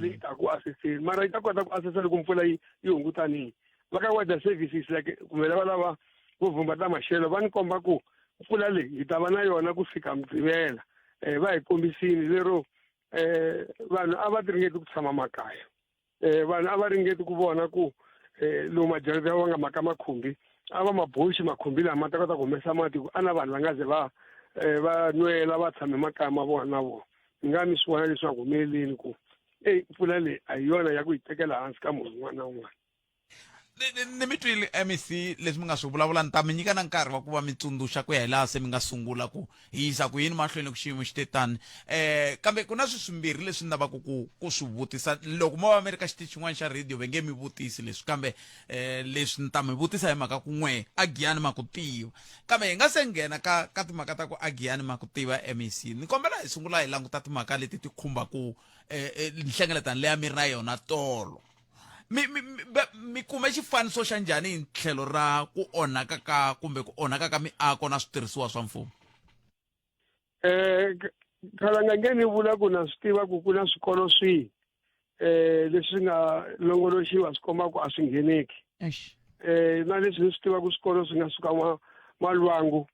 leyi ta ku assisteni, mara yi ta kota ku assista loko mpfula yi hungutanile. Va ka weather services like kumbe lava lava vo vhumba ta maxelo va ni komba ku mpfula leyi hi ta va na yona ku fika Mugqivela, va hi kombisini lero vanhu a va ti ringeti ku tshama makaya, vanhu a va ringeti ku vona ku lomu majarata va nga maka makhumbi a va maboxi makhumbi lama ta kota ku humesa mati ku ana vanhu va nga ze va va nwela va tshame makaya ma vona na vona. Ni nga mi swi vona leswaku humeleleni ku eyi mpfula leyi a hi yona ya ku yi tekela hansi ka munhu un'wana na un'wana. Ni mi twile mec leswi mi nga swi vulavula ni ta mi nyika na nkarhi wa ku va mi tsundzuxa ku ya hi laha se mi nga sungula ku hi yisa ku yini mahlweni ku xiyimo xi te tani um kambe ku na swi swimbirhi leswi ni lavaka ku ku swi vutisa loko mo va mi ri ka xitichi xin'wana xa radio ve nge mi vutisi leswi kambe um leswi ni ta mi vutisa hi mhaka ku n'we a giyani ma ku tiva kambe hi nga se nghena ka ka timhaka ta ku a giyani ma ku tiva mec ni kombela hi sungula hi languta timhaka leti ti khumbaku um nhlengeletano leyi a mi ri na yona tolo mi mi mi kume xifaniso xa njhani hi tlhelo ra ku onhaka ka kumbe ku onhaka ka miako na switirhisiwa swa mfumo eh khalanga nge ni vula ku na swi tiva ku ku na swikolo swihi eh leswi nga longoloxiwa swi komba ku a swi ngheneki eh na leswi ni swi tiva ku swikolo swi nga suka malwangu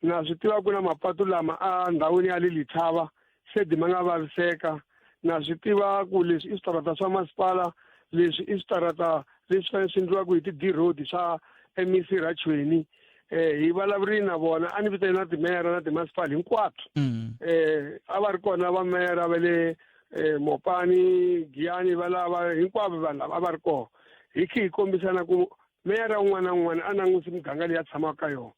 Na swi tiva ku na mapatu lama a ndhawini ya le Lithava se ma nga vaviseka. Na swi tiva ku leswi i switarata swa masipala, leswi i switarata leswi fanele swi endliwaka hi ti-D-road swa MEC Rachweni. Eh, hi vulavurile na vona, a ni vitane na timeyara na timasipala hinkwato. Mm. Eh, a va ri kona vameyara va le eh, Mopani, Giyani, va lava hinkwavo vanhu lava a va ri kona. Hi khe hi kombisana ku meyara un'wana na un'wana a langutise miganga leyi a tshamaka ka yona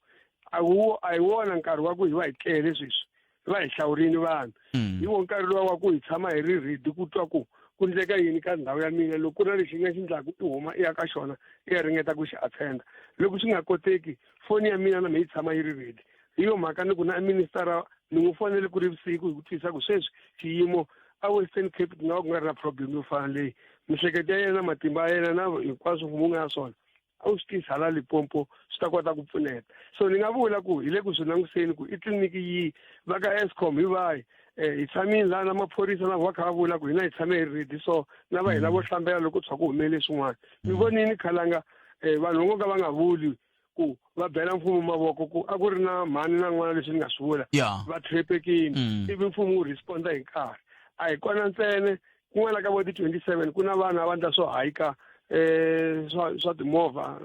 a wu a hi wona nkarhi wa ku hi va hi tlele sweswi va hi hlawurini vanhu mm. hi wo nkarhi luwa wa ku hi tshama hi ri ready ku twa ku ku ndleka yini ka ndhawu ya mina loko ku ri na lexi nga xi ndlaku i huma i ya ka xona i ya ringeta ku xi attenda loko swi nga koteki foni ya mina na me yi tshama yi ri ready hi yo mhaka ni ku na ministara ni n'wi fonele ku ri vusiku hi ku twisisa ku sweswi xiyimo a Western Cape ku nga va ku nga ri na problem yo fana leyi mihleketo ya yena na matimba ya yena na hinkwaswo mfumo wu nga na swona a wu swi tisa hala Limpopo swi ta kota ku pfuneta so ni nga vula ku hi le ku swi languseni ku i tliliniki yihi va ka Eskom hi vahi eh hi tshamile laha na maphorisa na va kha va vula ku hina hi tshame hi ready so na va hina vo hlambela loko tshuka ku humelele swin'wana mi vonini khalanga eh vanhu vo ka va nga vuli ku va bela mfumo mavoko ku a ku ri na mhani na n'wana leswi ni nga swi vula va trepekini mm. ivi mfumo wu responda hi nkarhi a hi kona ntsene kun'wana ka vo ti-27 ku na vanhu a va ndla swo hayika um swa swa timovha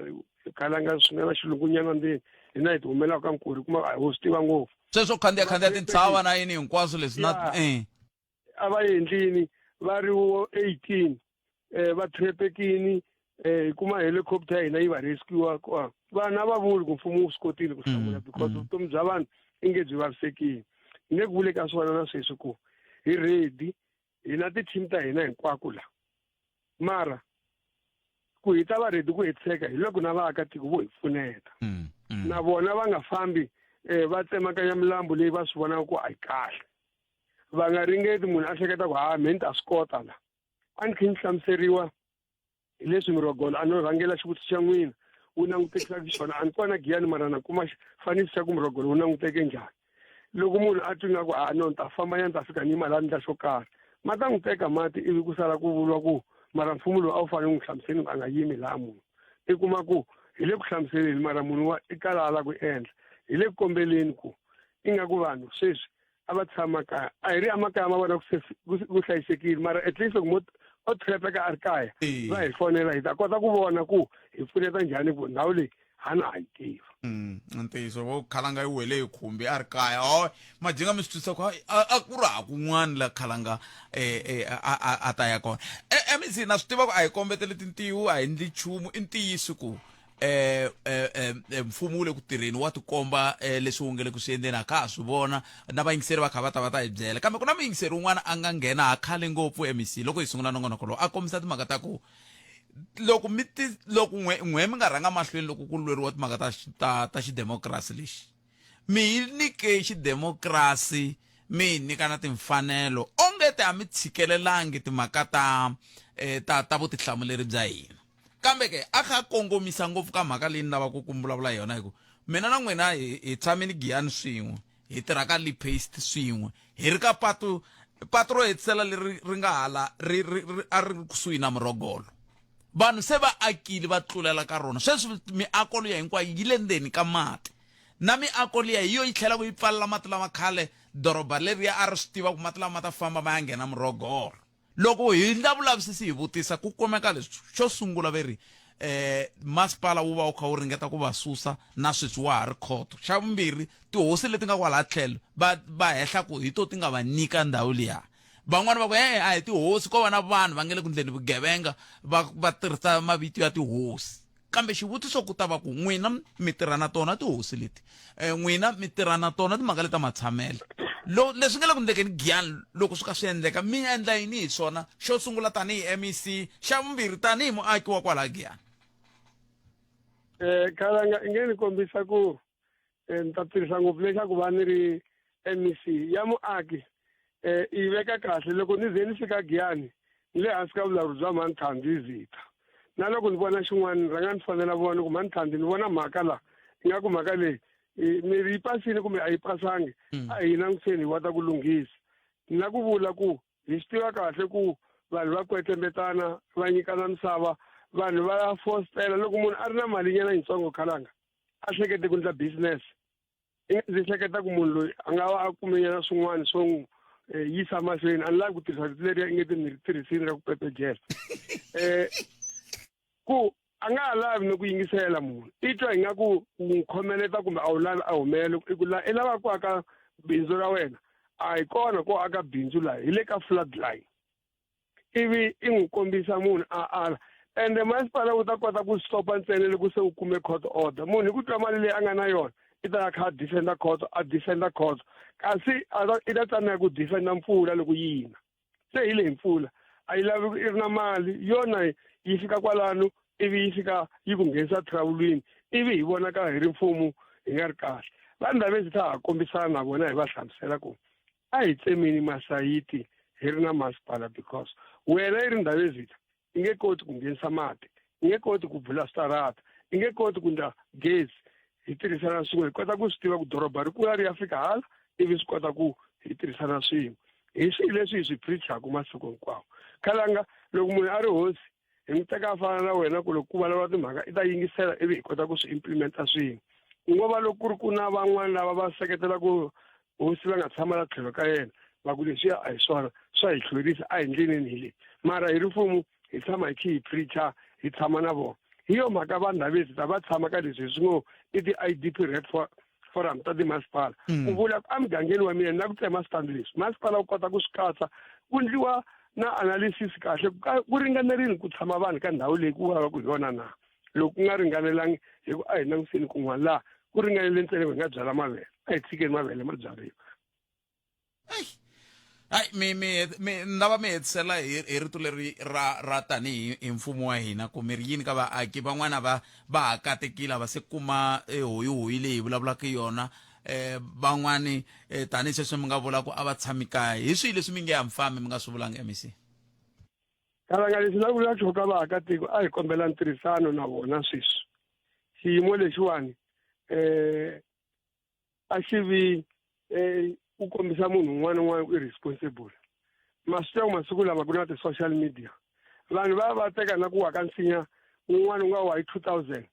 khalanga swi nga na xilungunyana ndzeni hina hi ti humelaka ka nkurhi kuma a ho swi tiva ngopfu sweswo khandziya khandziya tintshava na yini hinkwaswo leswi na eh. A va endlini va ri wo 18 eh va trepekini eh hi kuma helicopter ya hina yi va rescue kwa vanhu a va vuli ku mfumo wu swi kotile ku hlamula mm, because mm. vutomi bya vanhu i nge byi vavisekile hi le ku vule ka swona na sweswi ku hi ready hi na ti-team ta hina hinkwako la mara ku hi ta va ready ku hetiseka hi loko na vaakatiko vo hi pfuneta mm, na vona va nga fambi um va tsemakanya milambu leyi va swi vonaka ku a yi kahle va nga ringeti munhu a hleketa ku ha me ni ta swi kota la a ni khe ni hlamuseriwa hi leswi mirogolo a no rhangela xivutiso xa n'wina wu langutekisaka xona a ni kona giyani mara na kuma xifaniso xa ku mirogolo wu languteke njhani loko munhu a twi nga ku a no ni ta famba ya ni ta fika ni yima laha ni ndla xo karhi ma ta n'wi teka mati ivi ku sala ku vuriwa ku mara mfumo lowu a wu fanele wu n'wi hlamuseli ku a nga yimi laha munhu i kuma ku hi le ku hlamuseleni mara munhu wa i kala a la ku endla hi le ku kombeleni ku ingaku vanhu sweswi a va tshama kaya a hi ri emakaya ma vona ku hlayisekile mara at least loko mo o trapeka a ri kaya va hi fonela hi ta kota ku vona ku hi pfuneta njhani ku ndhawu leyi hana ha yi tiva mm, ntiyiso vo khalanga yi wele hi khumbi a ri kaya o majinga mi swi twisisa ku a ku ri ha kun'wana la khalanga eh, eh, a ta ya kona eh, mec na swi tiva ku a hi kombetele tintiwu a hi ndli nchumu i ntiyiso ku eh, eh, eh, eh mfumo wu le ku tirheni wa tikomba eh, leswi wu nge le ku swi endleni a ka ha swi vona na vayingiseri va kha va ta va ta hi byela kambe ku na muyingiseri un'wana a nga nghena ha khale ngopfu mec loko hi sungula nongonoko lowu a kombisa timhaka ta ku loko mi ti loko n'we n'we mi nga rhanga mahlweni loko ku lweriwa timhaka ta ta ta xidemokirasi lexi mi yi nyike xidemokirasi mi yi nyika na timfanelo onge ti a mi tshikelelangi timhaka ta eh, ta ta vutihlamuleri bya hina kambe ke a kha a kongomisa ngopfu ka mhaka leyi ni lavaka ku vulavula hi yona hi ku mina na n'wina hi hi tshamini giyani swin'we hi tirha ka lipaste swin'we hi ri ka patu patu ro hetisela leri ri nga hala ri ri a ri kusuhi na murhogolo vanhu se va akile va tlulela ka rona sweswi miako liya hinkwayo yi le ndzeni ka mati na miako liya hi yo yi tlhelaka yi pfalela mati lama khale doroba leriya a ri swi tiva ku mati lama ma ta famba ma ya nghena murhogolo Loko hi endla vulavisisi hi vutisa ku kumeka leswi xo sungula ve ri eh masipala wu va wu kha wu ringeta ku va susa na sweswi wa ha ri khoto xa vumbirhi tihosi leti nga kwalaha tlhelo va va hehla ku hi to ti nga va nyika ndhawu liya van'wana va ku e a hi tihosi ko va na vanhu va nga le ku ndleni vugevenga va va tirhisa mavito ya tihosi. Kambe xivutiso ku ta va ku n'wina mi tirha na tona tihosi leti, n'wina mi tirha na tona timhaka leta matshamelo. Lo leswi nga le ku ndlekeni Giyani loko swi ka swi endleka mi endla yini hi swona? Xo sungula tanihi MEC, xa vumbirhi tanihi muaki wa kwala Giyani. Khalanga i nge ni kombisa ku ni ta tirhisa ngopfu leswaku va ni ri MEC ya muaki i veka kahle loko ni ze ni fika Giyani ni le hansi ka vulawuri bya Mhani Zitha. Na loko ni vona xin'wana ni rhanga ni fonela vona ku Mhani Thandi ni vona mhaka la ingaku mhaka leyi mi ri yi pasile kumbe a yi pasangi, a hi langutiseni hi kota ku lunghisa. Ni la ku vula ku hi swi tiva kahle ku vanhu va kwetlembetana va nyikana misava, vanhu va fostela loko munhu a ri na malinyana yitsongo khalanga a hlekete ku endla business, i nga ndzi hleketa ku munhu loyi a nga va a kumenyana swin'wana swo n'wi yisa mahlweni. A ni lavi ku tirhisa rito leriya i nge ti ni ri tirhisini ra ku pepejela, ku a nga ha lavi ni ku yingisela munhu, i twa ingaku u n'wi khomeleta kumbe a wu lavi a humele, i ku la i lava ku aka bindzu ra wena, a hi kona ko aka bindzu laha hi le ka flood line, ivi i n'wi kombisa munhu a ala. Ende masipala wu ta kota ku stopa ntsena loko se wu kume court order. Munhu hi ku twa mali leyi a nga na yona i ta ya kha a defenda court, a defenda court, kasi i ta tsandzeka ku defenda mpfula loko yi na. Se hi leyi mpfula a yi lavi i ri na mali, yona yi fika kwalano ivi yi fika yi ku nghenisa trouble-ini, ivi hi vonaka hi ri mfumo hi nga ri kahle. Vanhu lava ta ha kombisana na vona hi va hlamusela ku a hi tsemeni masayiti hi ri na masipala, because wena i ri Ndhavezitha i nge koti ku nghenisa mati, i nge koti ku bvula switarata, i nge koti ku ndla gezi. Hi tirhisana swin'we hi kota ku swi tiva ku doroba ri kula ri ya fika hala, ivi swi kota ku hi tirhisana swin'we. Hi swihi leswi hi swi preachaka masiku hinkwawo khalanga, loko munhu a ri hosi hi n'wi teka a fana na wena, ku loko ku vulavula timhaka i ta yingisela ivi hi kota ku swi implementa swin'we. Ku ngo va loko ku ri ku na van'wani lava va seketelaka hosi va nga tshama la tlhelo ka yena va ku leswiya a hi swona swa hi hlwerisa, a hi ndleleni hi leyi, mara hi ri mfumo hi tshama hi khe hi preacha, hi tshama na vona. Hi yo mhaka vanhu lavezi ta va tshama ka leswi hi swi ngo i ti-I_D_P red forum ta timasipala, ku vula ku emugangeni wa mina na ku tsema switandi leswi masipala wu kota ku swi katsa, ku ndliwa na analysis kahle ku ringanerile ku tshama vanhu ka ndhawu leyi ku vulavaka hi yona na. Loko ku nga ringanelangi, hi ku a hi langutiseni kun'wana laha ku ringanele ntsena hi nga byala mavele, a hi tshikeni mavele ma byariwa. Hayi, mi mi mi ni lava mi hetisela hi rito leri ra tanihi hi mfumo wa hina, ku mi ri yini ka vaaki van'wana va ha katekile va se kuma hoyihoyi leyi hi vulavulaka yona, van'wani tanihi sweswi mi nga vula ku a va tshami kaya, hi swihi leswi mi nge ha mfambi mi nga swi vulanga MEC? Kalanga leswi na vula xo ka vaakatiko, a hi kombela ntirhisano na vona sweswi. Xiyimo lexiwani a xi vi ku kombisa munhu un'wana na un'wana ku i responsible. Ma swi tiva ku masiku lama ku na ti-social media, vanhu va va teka na ku wa ka nsinya wun'wana wu nga wa hi 2000,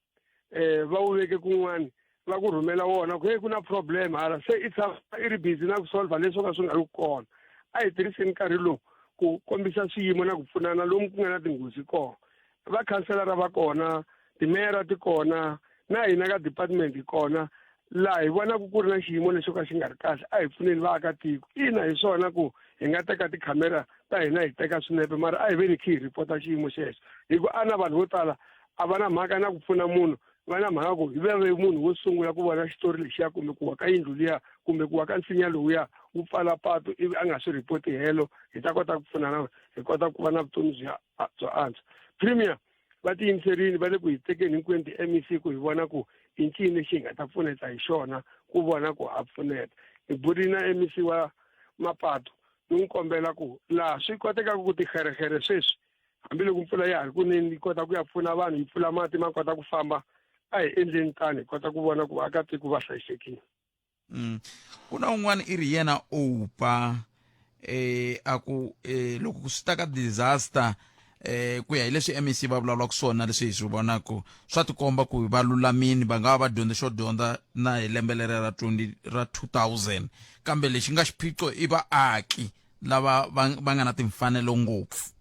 va wu veke kun'wani va ku rhumela wona ku hey ku na problem hala, se i tshama i ri busy na ku solve leswi ka swi nga ri kona. A hi tirhiseni nkarhi lowu ku kombisa swiyimo na ku pfunana lomu ku nga na tinghozi kona. Va khanselara va kona, timeyara ti kona, na hina ka department hi kona laha hi vonaka ku ri na xiyimo lexo ka xi nga ri kahle, a hi pfuneni vaakatiko. Ina, hi swona ku hi nga teka tikhamera ta hina hi teka swinepe, mara a hi veni khe hi ripota xiyimo xexo, hi ku a na vanhu vo tala a va na mhaka na ku pfuna munhu, va na mhaka ku hi ve munhu wo sungula ku vona xitori lexiya kumbe ku wa ka yindlu liya kumbe ku wa ka nsinya lowuya wu pfala patu, ivi a nga swi ripoti helo. Hi ta kota ku pfunana, hi kota ku va na vutomi bya antswa. Premier va tiyimiserile, va le ku hi tekeni hinkwenu ti-MEC ku hi vona ku i ncini lexi hi nga ta pfuneta hi xona ku vona ku ha pfuneta. Hi burile na MEC wa mapatu, ni n'wi kombela ku laha swi kotekaka ku tiherehere sweswi, hambiloko mpfula ya ha ri kunene yi kota ku ya pfuna vanhu, yi pfula mati ma kota ku famba, a hi endleni tano hi kota ku vona ku vaakatiko va hlayisekile. Ku na un'wana i ri yena Oupa, a ku loko swi ta ka disaster, ku ya hi leswi MEC va vulavulaka swona, leswi hi swi vonaka swa tikomba ku va lulamini, va nga va va dyondze xo dyondza na hi lembe leri ra 20 ra 2000, kambe lexi nga xiphiqo i vaaki lava va nga na timfanelo ngopfu.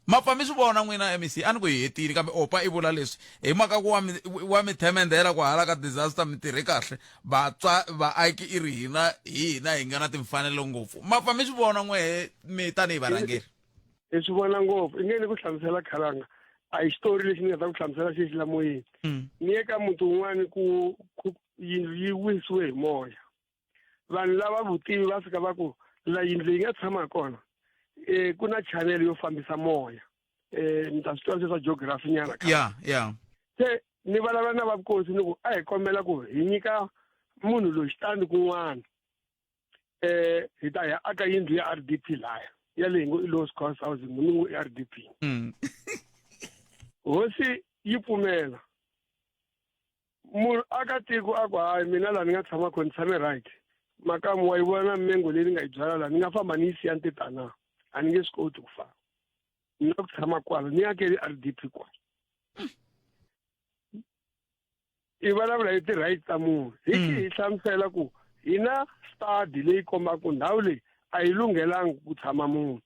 Ma pfa mi swi vona n'wina MEC, a ni ku hi hetile, kambe Opa i vula leswi hi mhaka ku wa mi themendhela ku hala ka disaster mi tirhe kahle, vatswa vaaki i ri hina hi hina hi nga na timfanelo ngopfu. Ma pfa mi swi vona n'wehe mi tanihi varhangeri? Hi swi vona ngopfu. I nge ni ku hlamusela khalanga. A hi xitori lexi ni nga ta ku hlamusela xexi la moyeni. Ni ye ka muti wun'wani ku ku yindlu yi wisiwe hi moya. Vanhu lava vutivi va fika va ku la yindlu yi nga tshama kona eh ku na channel yo fambisa moya. Eh ni ta swi twa swa geography nyana ka. Ya ya. Se ni vulavula na vakosi ni ku a hi kombela ku hi nyika munhu loyi xitandi kun'wana. Eh hi ta ya aka yindlu ya RDP laya ya leyi ngo i low cost housing ni ngo i RDP. Hosi yi pfumela. Munhu aka tiko a ku hayi mina laha ni nga tshama kona ni tshame right. Makamu wa yi vona mengo leyi ni nga yi byala laha ni nga famba ni yi siya ni ti tana a ni nge swi koti ku famba. Ni na ku tshama kwala ni akele RDP kwala. I vulavula hi ti-right ta munhu hi ki hi hlamusela ku hi na study leyi kombaka ku ndhawu leyi a yi lunghelangi ku tshama munhu.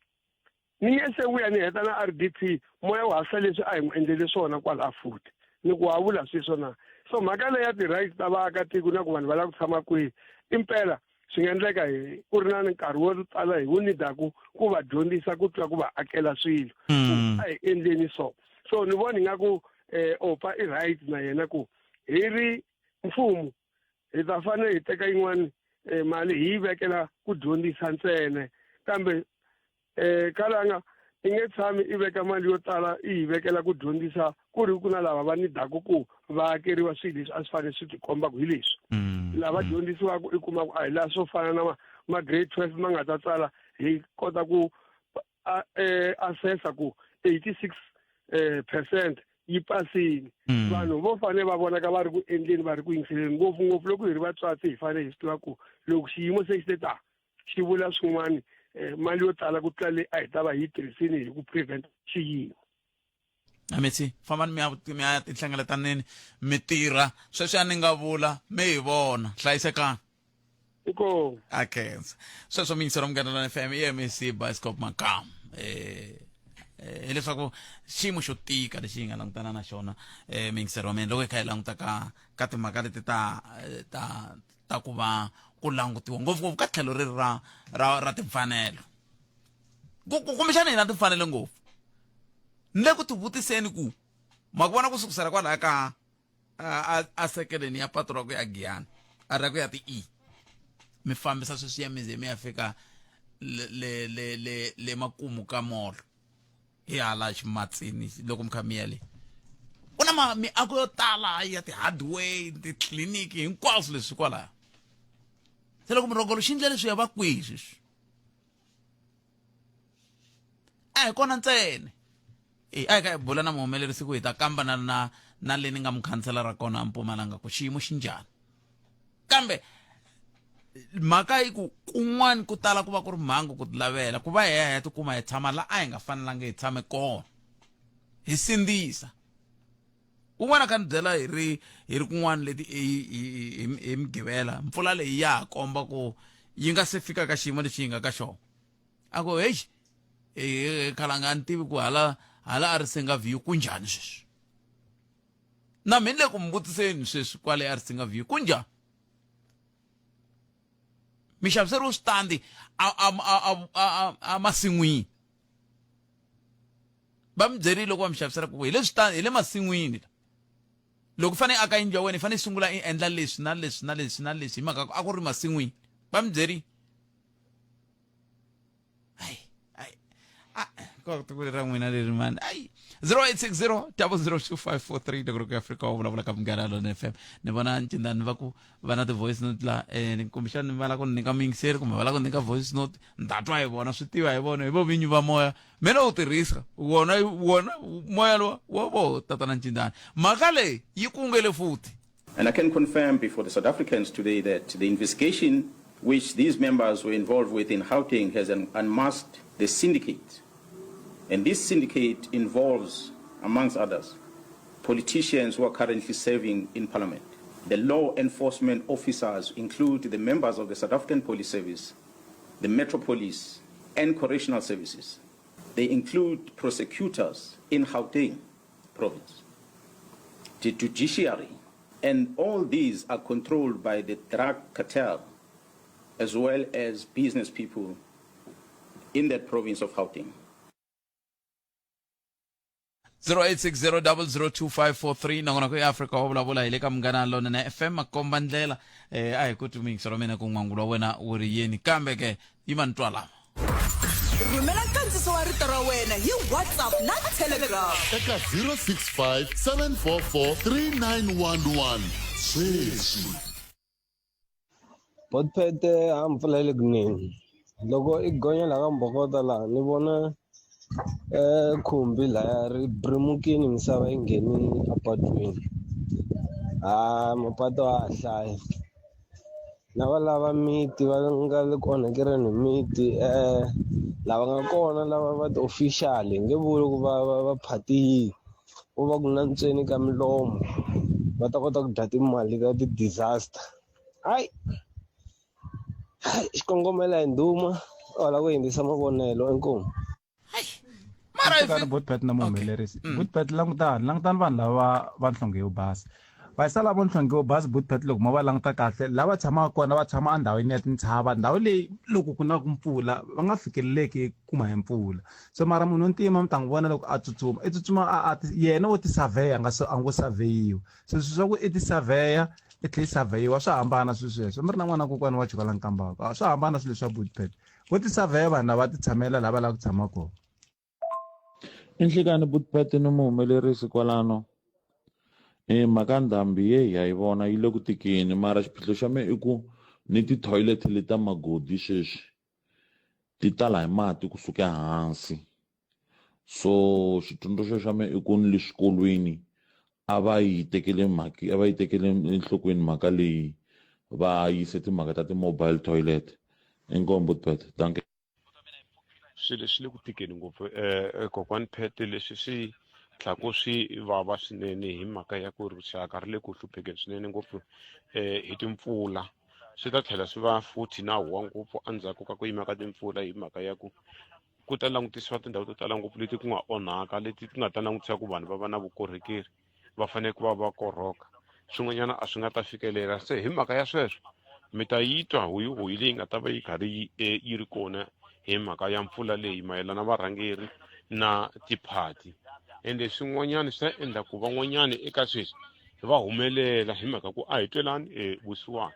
Ni nge se vuya ni heta na RDP moya wu hasa leswi a hi n'wi endlele swona kwala futhi ni ku wa vula sweswo na. So mhaka leyi ya ti-right ta vaakatiko na ku vanhu va lava ku tshama kwihi impela swi nga endleka hi ku ri na nkarhi wo tala hi wu nidaku ku va dyondzisa ku tlula ku va akela swilo. A hi endleni so. So ni vona ingaku Opa i right na yena ku hi ri mfumo hi ta fanele hi teka yin'wani mali hi yi vekela ku dyondzisa ntsena kambe kalanga i nge tshami i veka mali yo tala i yi vekela ku dyondzisa ku ri ku na lava va nidaku ku va akeriwa swilo leswi a swi fanele swi tikomba ku hi leswi. Lava dyondzisiwaka i kuma ku a hi laha swo fana na ma grade 12 ma nga ta tsala hi kota ku assessa ku 86 percent yi pasile. Vanhu vo fanele va vonaka va ri ku endleni va ri ku yingiseleni ngopfungopfu loko hi ri vatswatsi hi fanele hi swi tiva ku loko xiyimo se xi te ta xi vula swin'wana mali yo tala ku tlula leyi a hi ta va hi yi tirhisini hi ku prevent xiyimo. Amitsi fambani mi ya mi ya tinhlengeletanini mi tirha sweswi a ni nga vula mi hi vona hlayisekani. Inkomu. A khensa. Sweswo miyingiselo Munghana Lonene FM i MEC Bioscope Makamu. Hileswaku xiyimo xo tika lexi hi nga langutana na xona miyingiselo wa mina loko hi kha hi languta ka ka timhaka leti ta ta ta ku va ku langutiwa ngopfungopfu ka tlhelo ri ra ra ra timfanelo. Kumbexana hi na timfanelo ngopfu. Ni le ku tivutiseni ku ma ku vona ku sukusela kwalaya ka a sekeleni ya patu ra ku ya Giyani a ra ku ya ti-E mi fambisa sweswiya mi ze mi ya fika le le le le le makumu ka molo hi hala ximatsini loko mi kha mi ya le ku na ma miako yo tala ya ti-hardware titliliniki hinkwaswo leswi kwalaya se loko murhongolo xi ndle leswi ya va kwihi sweswi a hi kona ntsena e a hi kha hi bula na muhumelerisi ku hi ta kamba na na na le ni nga mukhanselara kona a Mpumalanga ku xiyimo xi njhani kambe mhaka yi ku kun'wana ku tala ku va ku ri mhangu ku tilavela ku va hi ya hi ya tikuma hi tshama la a hi nga fanelanga hi tshame kona hi sindzisa un'wana ka ni byela hi ri hi ri kun'wana leti hi hi mugqivela mpfula leyi ya ha komba ku yi nga se fika ka xiyimo lexi yi nga ka xona a ku heyi khalanga a ni tivi ku hala hala a ri singa view ku njhani sweswi na mina le ku mi vutiseni sweswi kwale a ri singa view ku njhani mi xaviseriwe switandi a a a a masin'wini va mi byerile loko va mi xavisela ku hi le switandi hi le masin'wini loko fanele aka yindlu ya wena i fanele i sungula i endla leswi na leswi na leswi na leswi hi mhaka a ku ri masin'wini va mi byerile hayi hayi ko tiko ra n'wina leri mani ayi 0860 002543 loko ri ku Afrika wa vulavula ka Munghana Lonene FM ni vona ncindani va ku va na ti-voice note la kumbexani va lava ku ni nyika muyingiseri kumbe va lava ku nyika voice note ni ta twa hi vona swi tiva hi vona hi vo vinyi va moya mina wu tirhisa wona wona moya lowa wa vo tatana ncindani mhaka leyi yi kungele futhi. And I can confirm before the South Africans today that the investigation which these members were involved with in Gauteng has unmasked the syndicate. And this syndicate involves, amongst others, politicians who are currently serving in parliament. The law enforcement officers include the members of the South African Police Service, the Metro Police, and Correctional Services. They include prosecutors in Gauteng province, the judiciary, and all these are controlled by the drug cartel as well as business people in that province of Gauteng. 0860002543 nongonoko ya Afrika wa vulavula hi le ka Munghana Lonene FM makomba ndlela eh a hi ku tumingisa ra mina ku n'wangulo wa wena wu ri yini kambe ke yima ni twa lama rhumela nkandziso wa rito ra wena hi whatsapp na telegram eka 065 744 3911 sweswi Botpete a mpfula yi le ku neni loko i gonya laha ka Mbhokota laha ni vona khumbi laya ri brimukini misava yi ngheni a patwini ha mapatu a ha hlayi na va lava miti va nga le ku onhekeleni hi miti lava nga kona lava va ti-official hi nge vuli ku va va va party yihi. Vo va ku nantsweni ka milomo va ta kota ku dya timali ta ti-disaster hayi xikongomelo hi ndhuma va lava ku hindzisa mavonelo inkomu mara botpet na muhumelerisi okay. Botpet langutani langutani vanhu lava va nhlonge yo basa vayisa lavo nhlonge yo basa botpet loko ma va languta kahle lava tshamaka kona va tshama endhawini ya tintshava ndhawu leyi loko ku na ku mpfula va nga fikeleleki kuma hi mpfula so mara munhu ntima mi ta n'wi vona loko a tsutsuma i tsutsuma a a yena wo tisavheya nga so a ngo savheyiwa so swilo swa ku i tisavheya i tlhela i savheyiwa swa hambana swilo sweswo mi ri na n'wana kokwana wa chuka la nkambaka swa hambana swilo swa bootpet vo tisavheya vanhu lava ti tshamela lava lava ku tshama kona I nhlikani bootpet ni muhumelerisi kwalano e mhaka ndhambi ye ha yi vona yi le ku tikeni mara xiphiqo xa me i ku ni ti-toilet leta magodi sweswi ti tala hi mati kusuka ehansi so xitsundzuxo xa mina i ku ni le swikolweni a va yi tekele mhaka a va yi tekele enhlokweni mhaka leyi va yise timhaka ta ti-mobile toilet inkomu butpet dankie Swilo swi le ku tikeni ngopfu kokwani Pat leswi swi tlhaku swi vava swinene hi mhaka ya ku ri rixaka ri le ku hluphekeni swinene ngopfu hi timpfula swi ta tlhela swi va futhi na huwa ngopfu endzhaku ka ku yima ka timpfula hi mhaka ya ku ku ta langutisiwa tindhawu to tala ngopfu leti ku nga onhaka leti ti nga ta langutisa ku vanhu va va na vukorhokeri va fanele ku va va korhoka swin'wanyana a swi nga ta fikelela se hi mhaka ya sweswo mi ta yi twa hoyihoyi leyi nga ta va yi karhi yi e, yi ri kona hi mhaka ya mpfula leyi mayelana varhangeri na tiphati ende swin'wanyana swi ta endla ku van'wanyana eka sweswi va humelela hi mhaka ku a hi twelani e vusiwana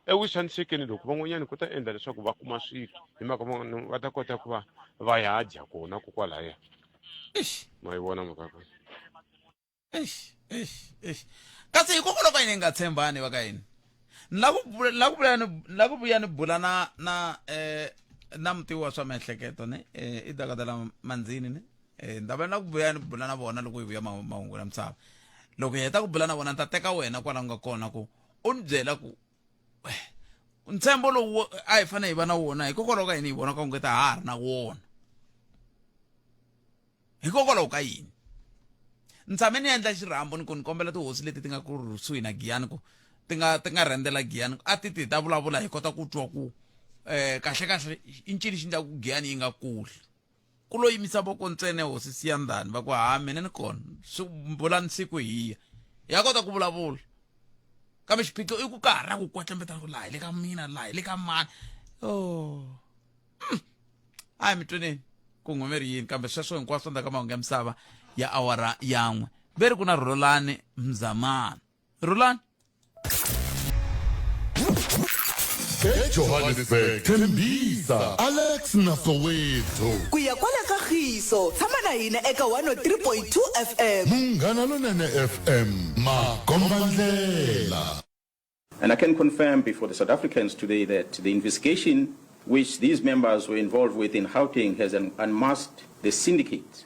eku xanisekeni loko van'wanyana ku ta endla leswaku va kuma swilo hi mhaka va ta kota ku va va ya dya kona kokwalaya ma yi vona mhaka kona eish eish eish kasi hikokwalaho ka yini hi nga tshembani va ka yini ni la ku la ku vuya ni la ku vuya ni bula na na eh na mutivi wa swa miehleketo ne eh i dokodela manzini ne eh ni ta va na ku vuya ni bula na vona loko hi vuya mahungu ya misava loko hi heta ku bula na vona ni ta teka wena kwala u nga kona ku u ni byela ku ntshembo lowu a hi fanele hi va na wona hikokwalaho ka yini hi vona ka ungeta ha ha ri na wona hikokwalaho ka yini ni tshame ni endla xirhambo ni ku ni kombela tihosi leti ti nga ku kusuhi na giyani ku ti nga ti nga rhendzela giyani a ti ti hi ta vulavula hi kota ku twa ku um kahle kahle i ncini xi endlaku giyani yi nga kuli ku lo yimisa voko ntsena hosi siyandhani va ku ha mina ni kona swi bulani siku hi ya ya kota ku vulavula kambe xiphiqo i ku ka ha ri na ku kwetlembetana ku laha hi le ka mina laha hi le ka mani oh a hi mi tweneni ku ngomeri yini kambe sweswo hinkwaswo endzhaku ka mahungu ya misava ya awara yan'we ve ri ku na rhulani mzamani rhulani ejohannesburg tembisa alex na soweto ku ya kwala ka khiso tshama na hina eka 103.2 fm munghana lonene fm makombandlela And I can confirm before the South Africans today that the investigation which these members were involved with in Gauteng has unmasked the syndicate.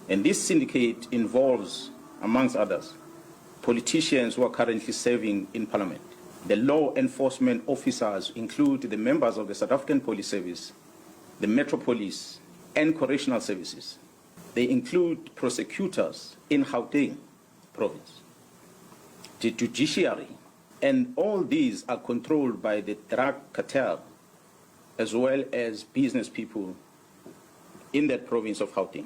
And this syndicate involves, amongst others, politicians who are currently serving in parliament. The law enforcement officers include the members of the South African Police Service, the Metro Police, and Correctional Services. They include prosecutors in Gauteng province, the judiciary, and all these are controlled by the drug cartel as well as business people in that province of Gauteng.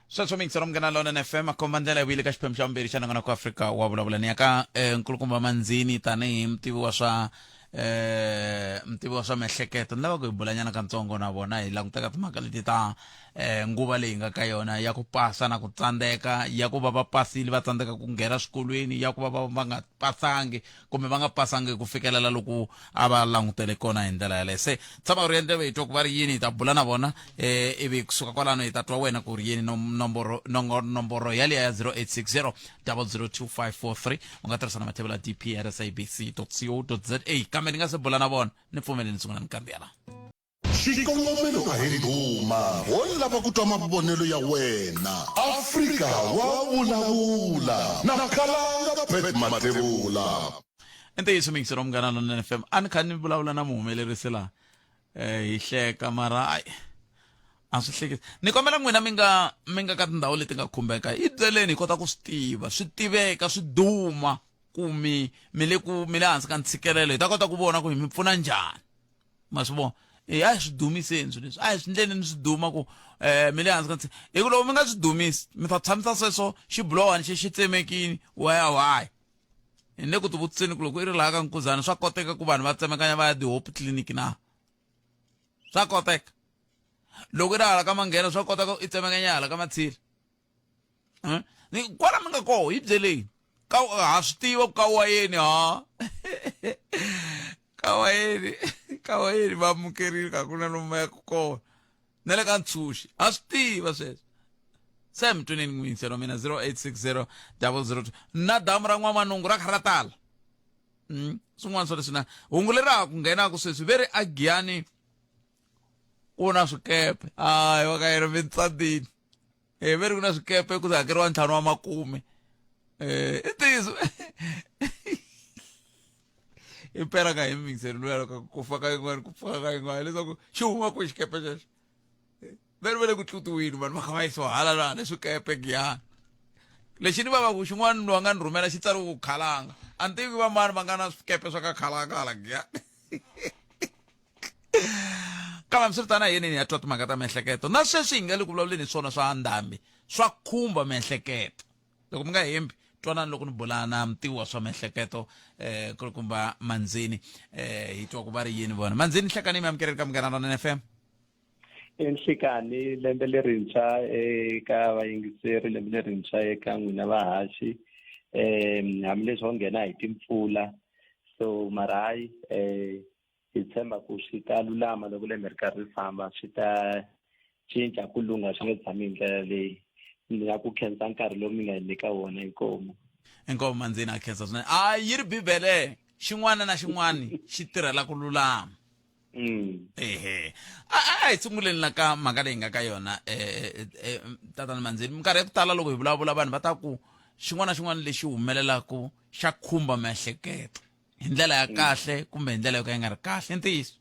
Sweswo mingiselo munghana lonene fm akomba ndlela yi vuyile ka xiphemu xa vumbirhi xa nongonoko afrika wa vulavula ni ya ka eh, nkulukumba manzini tanihi mutivi wa swa eh mutivi wa swa miehleketo ni lava ku hi bulanyana katsongo na vona hi languteka timhaka leti ta eh nguva leyi nga ka yona ya ku pasa na ku tsandzeka ya ku va va pasile va tsandzeka ku nghena swikolweni ya ku va va va nga pasangi kumbe va nga pasangi ku fikelela loku a va langutele kona hi ndlela yaleyo se tshama u ri endleve hi twa ku va ri yini hi ta bula na vona eh ivi kusuka kwalano hi ta twa wena ku ri yini nomboro nomboro yaliya ya 0860 002543 u nga tirhisa na mathevula ya dp at sabc co za kambe ni nga se bula na vona ni pfumeleni ni sungula ni kandziyela Xikongomelo a hi ndhuma, ho lava ku twa mavonelo ya wena. Afrika wa vulavula na Khalanga Pat Mathebula. I ntiyiso muyingiseri wa Munghana Lonene FM a ni kha ni vulavula na muhumelerisi laha eh hi hleka mara ai a swi hlekisi ni kombela n'wina mi nga mi nga ka tindhawu leti nga khumbeka hi byeleni hi kota ku swi tiva swi tiveka swi duma ku mi mi le ku mi le hansi ka ntshikelelo hi ta kota ku vona ku hi mi pfuna njhani ma swi vona e a hi swi dumiseni swilo leswi a hi swi ndleleni swi duma ku um mi le hansi ka hi ku loko mi nga swi dumisi mi ta tshamisa sweswo xibulowani xi xi tsemekini waya waya hi le ku tivutiseni ku loko i ri laha ka nkuzana swa koteka ku vanhu va tsemekanya va ya ti-hope clinic na swa koteka loko i ri hala ka manghena swa koteka i tsemekanya hala ka matshila eh? Kwala mi nga koho hi byeleni ka ha swi tiva ku ka wayeni ha ka wayeni ka wayeni va amukerile ka ku na lomu va yaka kona na le ka ntshunxi ha swi tiva sweswo se mi twineni n'wiyingiselo wa mina 0860 002 na damu ra n'wamanungu ra kha ra tala Swin'wana swa leswi na hungu leri ha ku nghenaka sweswi ve ri agiyani ku na swikepe hayi wa ka yena mi tsandzini e ve ri ku na swikepe ku hakeriwa ntlhanu wa makume i ntiyiso i pera ka hi mixer luya loko ku fa ka yin'wana ku pfuka ka yin'wana leswaku xi huma kwihi xikepe xexo ve ri ve le ku tlutiwini vanhu va kha va yisiwa hala na hala swikepe giyani lexi ni vavaku xin'wana loyi a nga ni rhumela xi tsariwe ku khalanga a ni tivi va mani va nga na swikepe swa ka khalanga hala giyani kambe hambiswiritano a hi yeneni ya twa timhaka ta miehleketo na sweswi hi nga le ku vulavuleni hi swona swa ndhambi swa khumba miehleketo loko mi nga hembi twanani loko ni bula na mutivi wa swa miehleketo eh kulukumba manzini eh hi twa ku va ri yini vona manzini hlekani mi amukeleli ka munghana lonene fm Enhlikani lembe lerintshwa eka vayingiseri lembe lerintshwa eka n'wina vahaxi um hambileswi ho nghena hi timpfula so mara hayi um hi tshemba ku swi ta lulama loko lembe ri karhi ri famba swi ta cinca ku lungha swi nge tshami hi ndlela leyi ni nga ku khensa nkarhi lowu mi nga hi nyika wona inkomu inkomu mandzini a khensa swinene a yi ri bibele xin'wana na xin'wana xi tirhela ku lulama Ehe a a hi sunguleni la ka mhaka leyi nga ka yona um tatana mandzini minkarhi ya ku tala loko hi vulavula vanhu va ta ku xin'wana na xin'wana lexi humelelaku xa khumba miehleketo hi ndlela ya kahle kumbe hi ndlela yo ka yi nga ri kahle i ntiyiso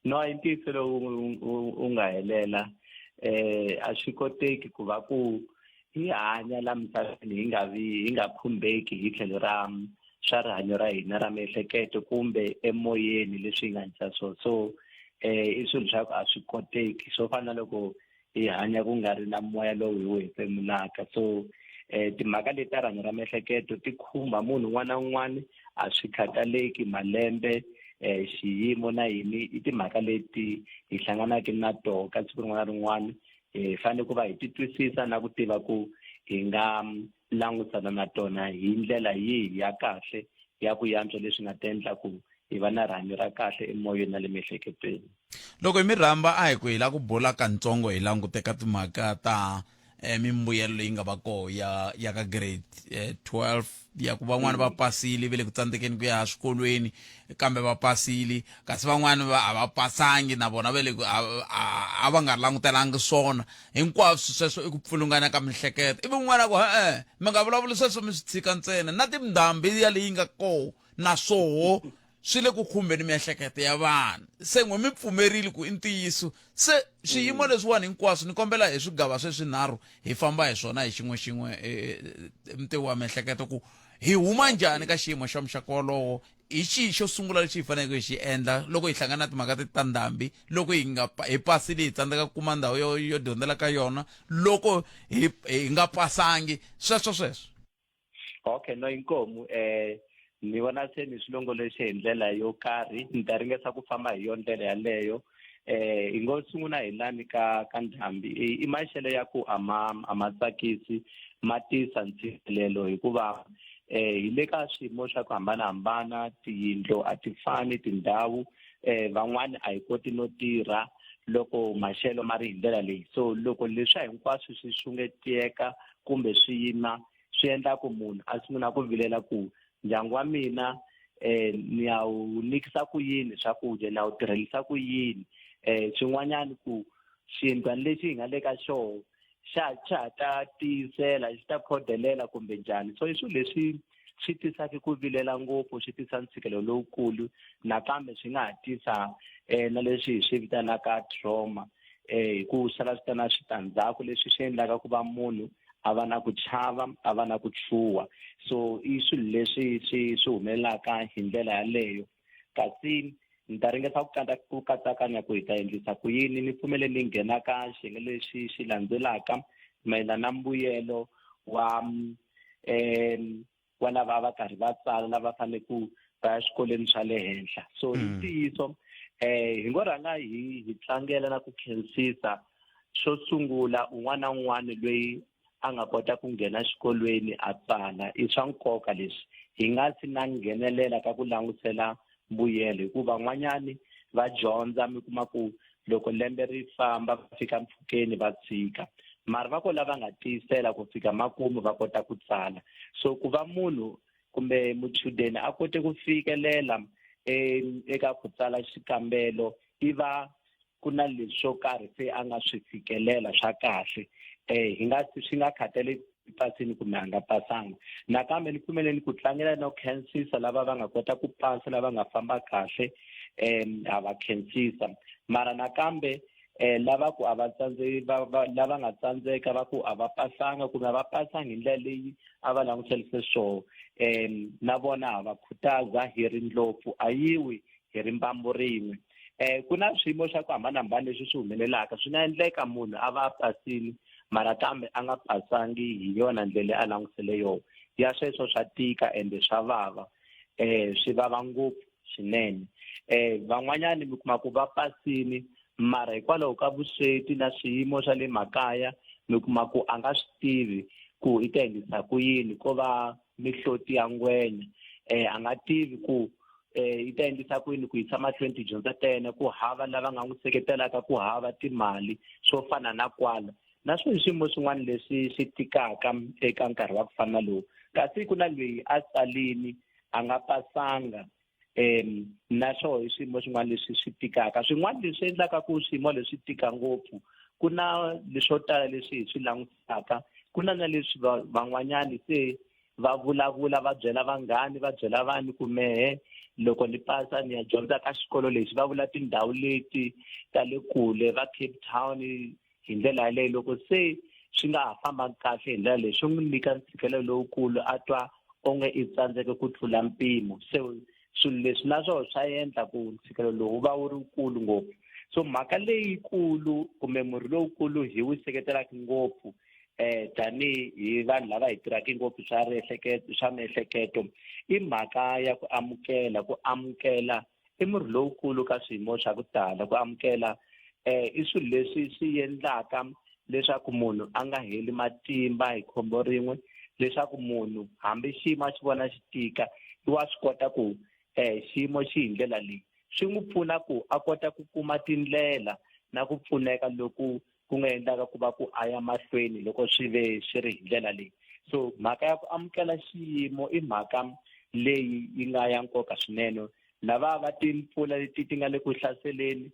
no i ntiyiso lowu u nga helela eh a swi koteki ku va ku hi hanya la misaveni hi nga vi hi nga khumbeki hi tlhelo ra swa rihanyo ra hina ra miehleketo kumbe emoyeni leswi hi nga endla swona so eh i swilo swa ku a swi koteki swo fana na loko hi hanya ku nga ri na moya lowu hi wu hefemulaka so eh timhaka leti ta rihanyo ra miehleketo ti khumba munhu un'wana na un'wana a swi khathaleki malembe eh xiyimo na yini i timhaka leti hi hlanganaka na toho ka siku rin'wana na rin'wana hi fanele ku va hi ti twisisa na ku tiva ku hi nga langutana na tona hi ndlela yihi ya kahle ya ku yantswa leswi nga ta endla ku hi va na rihanyo ra kahle emoyeni na le miehleketweni loko hi mi rhamba a hi ku hi la ku bula kantsongo hi languteka timhaka ta eh, mimbuyelo leyi nga va koho ya ya ka grade eh, 12 ya ku van'wana va pasile ve le ku tsandzekeni ku ya swikolweni kambe va pasile kasi van'wana va a va pasangi na vona ve le ku a va nga langutelangi swona hinkwaswo sweswo i ku pfulungana ka mihleketo ivi un'wana a ku e-e mi nga vulavuli sweswo mi swi tshika ntsena na tindhambi ya leyi nga koho na swoho swi le ku khumbeni miehleketo ya vanhu se n'we mi pfumerile ku i ntiyiso se swiyimo leswiwani hinkwaswo ni kombela hi swigava sweswinharhu hi famba hi swona hi xin'we xin'we mutivi wa miehleketo ku hi huma njhani ka xiyimo xa muxaka wolowo hi xihi xo sungula lexi hi faneleke hi xi endla loko hi hlangana na timhaka ta ndhambi loko hi nga hi pasile hi tsandzeka ku kuma ndhawu yo yo dyondzela ka yona loko hi hi nga pasangi sweswo sweswo okay no inkomu eh Ni vona se ni swi longoloxe hi ndlela yo karhi ni ta ringesa ku famba hi yona ndlela yaleyo. Hi ngo sungula hi lani ka ka ndhambi i maxelo ya ku a ma a ma tsakisi ma tisa ntshikelelo hikuva hi le ka swiyimo swa ku hambanahambana tiyindlo a ti fani tindhawu van'wani a hi koti no tirha loko maxelo ma ri hi ndlela leyi so loko leswiya hinkwaswo swi xungeteka kumbe swi yima swi endla ku munhu a sungula ku vilela ku ndyangu wa mina ni ya wu nyikisa ku yini swakudya ni ya wu tirhelisa ku yini xin'wanyana ku xiyindlwana lexi hi nga le ka xoho xa xa ha ta tiyisela xi ta khodelela kumbe njhani so i swilo leswi swi tisaka ku vilela ngopfu swi tisa ntshikelelo lowukulu nakambe swi nga ha tisa na leswi hi swi vitanaka trauma hi ku sala swi ta na switandzhaku leswi swi endlaka ku va munhu a va na ku chava a va na ku chuha so i swilo leswi swi swi humelelaka hi ndlela yaleyo kasi ni ta ringeta ku kata ku katsakanya ku hi ta endlisa ku yini ni pfumele ni nghena ka xiyenge lexi xi landzelaka mayelana na mbuyelo wa wa lava va karhi va tsala lava fanele ku va ya swikolweni swa le henhla so i ntiyiso hi ngo rhanga hi hi tlangela na ku khensisa xo sungula un'wana na un'wana loyi a nga kota ku nghena xikolweni a tsala i swa nkoka leswi hi nga si na nghenelela ka ku langutisela mbuyelo hikuva van'wanyani va dyondza mi kuma ku loko lembe ri famba va fika mpfhukeni va tshika mara va ko lava nga tiyisela ku fika makumu va kota ku tsala so ku va munhu kumbe muchudeni a kote ku fikelela eka ku tsala xikambelo i va ku na leswi swo karhi se a nga swi fikelela swa kahle hi nga swi nga khataleki pasini kumbe a nga pasanga nakambe ni pfumeleni ku tlangela no khensisa lava va nga kota ku pasa lava nga famba kahle ha va khensisa mara nakambe lava ku a va tsandze lava nga tsandzeka va ku a va pasanga kumbe a va pasanga hi ndlela leyi a va langutelise swoho na vona ha va khutaza hi ri ndlopfu a yiwi hi ri mbambu rin'we ku na swiyimo swa ku hambanahambana leswi swi humelelaka swi nga endleka munhu a va a pasini mara kambe a nga pasangi hi yona ndlela a langutisele yona ya sweswo swa tika ende swa vava swi vava ngopfu swinene van'wanyani mi kuma ku va pasini mara hikwalaho ka vusweti na swiyimo swa le makaya mi kuma ku a nga swi tivi ku i ta endlisa ku yini ko va mihloti ya ngwenya a nga tivi ku yi ta endlisa ku yini ku yisa mahlweni tidyondzo ta yena ku hava lava nga n'wi seketelaka ku hava timali swo fana na kwala na swo i swiyimo swin'wana leswi swi tikaka eka nkarhi wa ku fana na lowu kasi ku na loyi a tsalini a nga pasanga na swoho i swiyimo swin'wana leswi swi tikaka swin'wana leswi endlaka ku swiyimo leswi tika ngopfu ku na leswo tala leswi hi swi langutisaka ku na na leswi van'wanyani se va vulavula va byela vanghani va byela vanhu ku mehe loko ni pasa ni ya dyondza ka xikolo lexi va vula tindhawu leti ta le kule va Cape Town hi ndlela yaleyo loko se swi nga ha fambangi kahle hi ndlela leyi swi n'wi nyika ntshikelelo lowukulu a twa onge i tsandzeke ku tlula mpimo se swilo leswi na swona swa endla ku ntshikelelo lowu wu va wu ri wukulu ngopfu so mhaka leyikulu kumbe murhi lowukulu hi wu seketelaka ngopfu tanihi hi vanhu lava hi tirhaka ngopfu swa riehleketo swa miehleketo i mhaka ya ku amukela ku amukela i murhi lowukulu ka swiyimo swa ku tala ku amukela i swilo leswi swi endlaka leswaku munhu a nga heli matimba hi khombo rin'we leswaku munhu hambi xiyimo a xi vona xi tika wa swi kota ku xiyimo xi hi ndlela leyi swi n'wi pfuna ku a kota ku kuma tindlela na ku pfuneka loku ku nga endlaka ku va ku a ya mahlweni loko swi ve swi ri hi ndlela leyi so mhaka ya ku amukela xiyimo i mhaka leyi yi nga ya nkoka swinene lava va timpfula leti ti nga le ku hlaseleni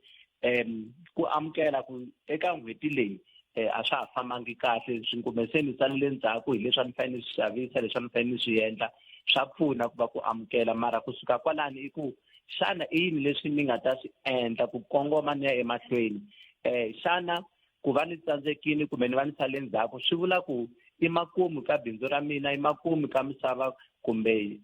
ku amukela ku eka n'hweti leyi a swa ha fambangi kahle swi kumbe se ni tsalele ndzhaku hi leswi a ni fanele ni swi xavisa leswi a ni fanele ni swi endla swa pfuna ku va ku amukela mara kusuka kwalani i ku xana i yini leswi ni nga ta swi endla ku kongoma ni ya emahlweni xana ku va ni tsandzekile kumbe ni va ni sale ndzhaku swi vula ku i makumu ka bindzu ra mina i makumu ka misava kumbe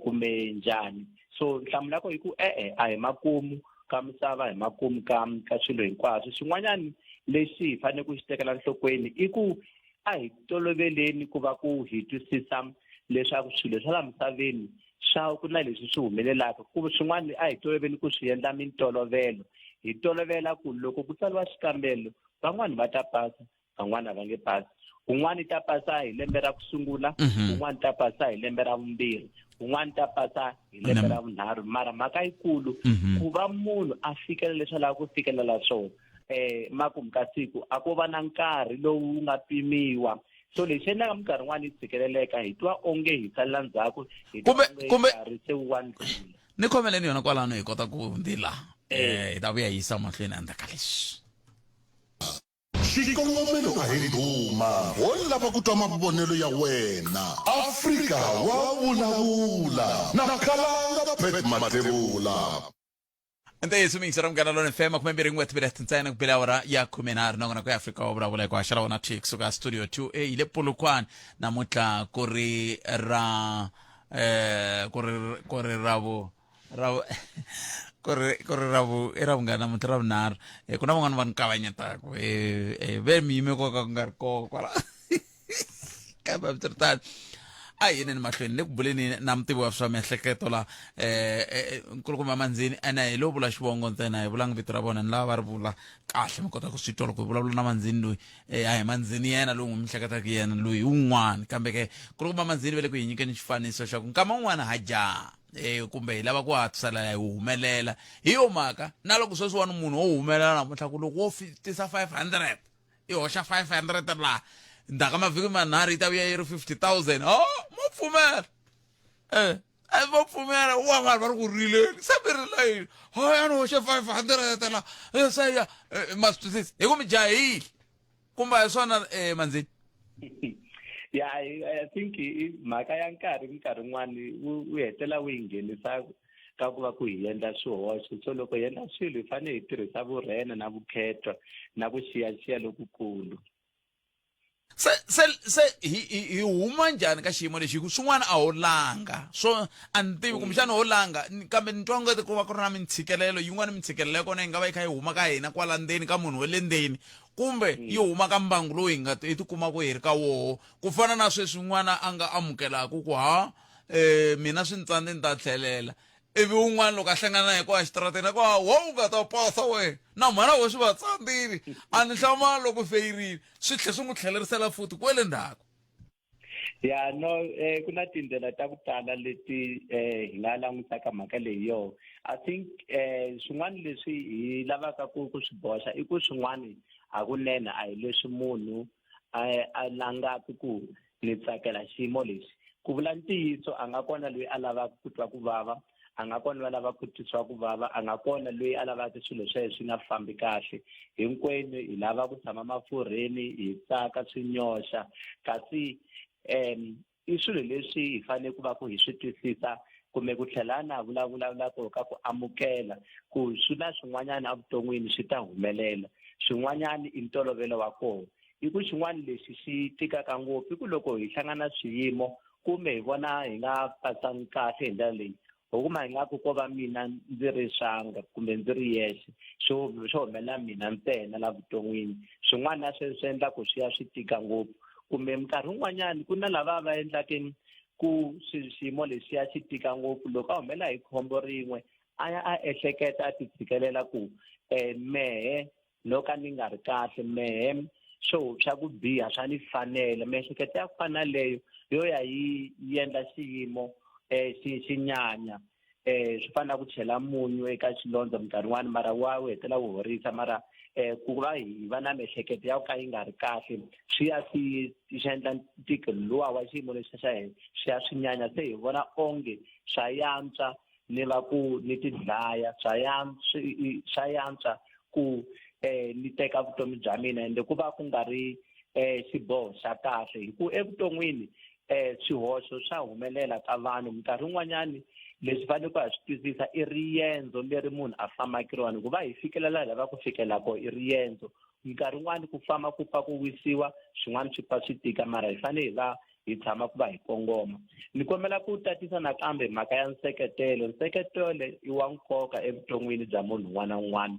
kumbe njhani so nhlamulo ya kona i ku e-e a hi makumu ka misava hi makumu ka ka swilo hinkwaswo xin'wanyana lexi hi fanele ku xi tekela nhlokweni i ku a hi toloveleni ku va ku hi twisisa leswaku swilo swa la misaveni Swa ku na leswi swi humelelaka ku swin'wana a hi toloveli ku swi endla mintolovelo. Hi tolovela ku loko ku tsariwa xikambelo van'wani va ta pasa, van'wana a va nge pasi. Un'wana i ta pasa hi lembe ra ku sungula, un'wana ta pasa hi lembe ra vumbirhi, un'wana ta pasa hi lembe ra vunharhu. Mara mhaka yikulu ku va munhu a fikelela leswi a lavaka ku fikelela swona makumu ka siku a ko va na nkarhi lowu wu nga pimiwa. So lexi endlaka minkarhi yin'wana yi tshikeleleka, hi twa onge hi salela ndzhaku, hi twa onge nkarhi se wu wa ndlula. Ni khomeleni yona kwalano hi kota ku ndila hi ta vuya hi yisa mahlweni endzhaku ka leswi. Xikongomelo a hi ndhuma, ho lava ku twa mavonelo ya wena. Afrika wa vulavula na Khalanga Pat Mathebula. Ntiyiso miyingiseri Munghana Lonene FM 21 timinete ntsena ku bile awara ya 13 nongonoko ya Afrika wa vulavula hi ku haxa ra wona thwi kusuka studio 2A hi le Polokwane namuntlha ku ri ra ku ri ra vu ra ku ri ku ri ra vu i ra vungani namuntlha ra vunharhu. Ku na van'wana va ni kavanyetaka ve mi yime ko ka ku nga ri kona kwala kambe hambiswiritano a hi yeneni mahlweni le ku buleni na mutivi wa swa miehleketo la nkulukumba Manzini. Ene hi lo vula xivongo ntsena, hi vulanga vito ra vona, ni lava va ri vula kahle mi kota ku swi twa loko hi vulavula na Manzini loyi. A hi Manzini yena loyi n'wi mi hleketaka yena loyi, hi wun'wana. Kambe ke nkulukumba Manzini va le ku hi nyikeni xifaniso xa ku nkama wun'wana ha jaha kumbe hi lava ku hatlisela hi humelela. Hi yo mhaka na loko sweswiwani munhu wo humelela namuntlha ku loko wo tisa 500 i hoxa 500 laha ndzhaku ka mavhiki manharhu yi ta vuya yi ri 50 000. Oh, mo pfumela a va pfumela wa vanhu va ri ku rileni se mi rila yini? Hayi, a ni hoxe 500 la se ya ma swi twisisa hi ku mi jahile kumbe hi swona Manzini? Ya, I think i mhaka ya nkarhi, minkarhi yin'wani wu hetelela wu yi nghenisa ka ku va ku hi endla swihoxo. So loko hi endla swilo hi fanele hi tirhisa vurhena na vukhetwa na ku xiyaxiya lokukulu. Se hi huma njhani ka xiyimo lexi? Hi ku swin'wana a ho langa swo, a ni tivi kumbexana ho langa, kambe ni twa ngati ku va ku ri na mintshikelelo yin'wana. Mintshikelelo ya kona yi nga va yi kha yi huma ka hina kwala ndzeni ka munhu wa le ndzeni, kumbe yi huma ka mbangu lowu hi nga hi tikumaka hi ri ka woho, ku fana na sweswi n'wana a nga amukelaka ku ha mina swi ni tsandze ni ta tlhelela, ivi un'wana loko a hlangana na yena kwala xitarateni a ku ha wo u nga ta pasa wena na mhana wo swi va tsandzile, a ni hlamala loko feyirile, swi tlhe swi n'wi tlhelerisela futhi kwele ndzhaku. Ya, no, ku na tindlela ta ku tala leti hi nga langutaka mhaka leyi yo. I think swin'wana leswi hi lavaka ku swi boxa i ku swin'wana hakunene a hi leswi munhu a langaka ku ni tsakela xiyimo lexi. Ku vula ntiyiso, a nga kona loyi a lavaka ku twa ku vava, a nga kona loyi a lavaka ku twisiwa ku vava, a nga kona loyi a lavaka swilo swa yena swi nga fambi kahle. Hinkwenu hi lava ku tshama mafurheni, hi tsaka swi nyoxa, kasi i swilo leswi hi fanele ku va ku hi swi twisisa kumbe ku tlhela na vulavula ku ka ku amukela ku swi na swin'wanyana evuton'wini swi ta humelela, swin'wanyana i ntolovelo wa kona. I ku xin'wana lexi xi tikaka ngopfu i ku loko hi hlangana swiyimo kumbe hi vona hi nga pasangi kahle hi ndlela leyi, ho kuma hi nga ku ko va mina ndzi ri swanga kumbe ndzi ri yexe, swo humelela mina ntsena la vuton'wini. Swin'wana na sweswo swi endla ku swi ya swi tika ngopfu. Kumbe minkarhi yin'wanyani ku na lava va endlaka ku xiyimo lexiya xi tika ngopfu, loko a humelela hi khombo rin'we a ya a ehleketa a ti tshikelela ku mehe no ka ni nga ri kahle, mehe swo swa ku biha swa ni fanela. Miehleketo ya ku fana na leyo yo ya yi endla xiyimo xi nyanya. Swi fana na ku chela munyu eka xilondza minkarhi yin'wani, mara wa wu hetelela wu horisa, mara ku va hi va na miehleketo ya ku ka yi nga ri kahle swi ya swi swi endla ntikelo luwa wa xiyimo lexi xa hina swi ya swi nyanya. Se hi vona onge swa yantswa ni va ku ni ti dlaya, swa yantswa ku ni teka vutomi bya mina, ende ku va ku nga ri xiboho xa kahle. Hi ku evuton'wini swihoxo swa humelela ka vanhu minkarhi yin'wanyani. Leswi fanele ku ha swi twisisa i riendzo leri munhu a fambaka rona, ku va hi fikelela hi lava ku fikela kona i riendzo. Minkarhi yin'wani ku famba ku pfa ku wisiwa, swin'wana swi pfa swi tika, mara hi fanele hi va hi tshama ku va hi kongoma. Ni kombela ku tatisa nakambe mhaka ya nseketelo. Nseketelo i wa nkoka evuton'wini bya munhu un'wana na un'wana.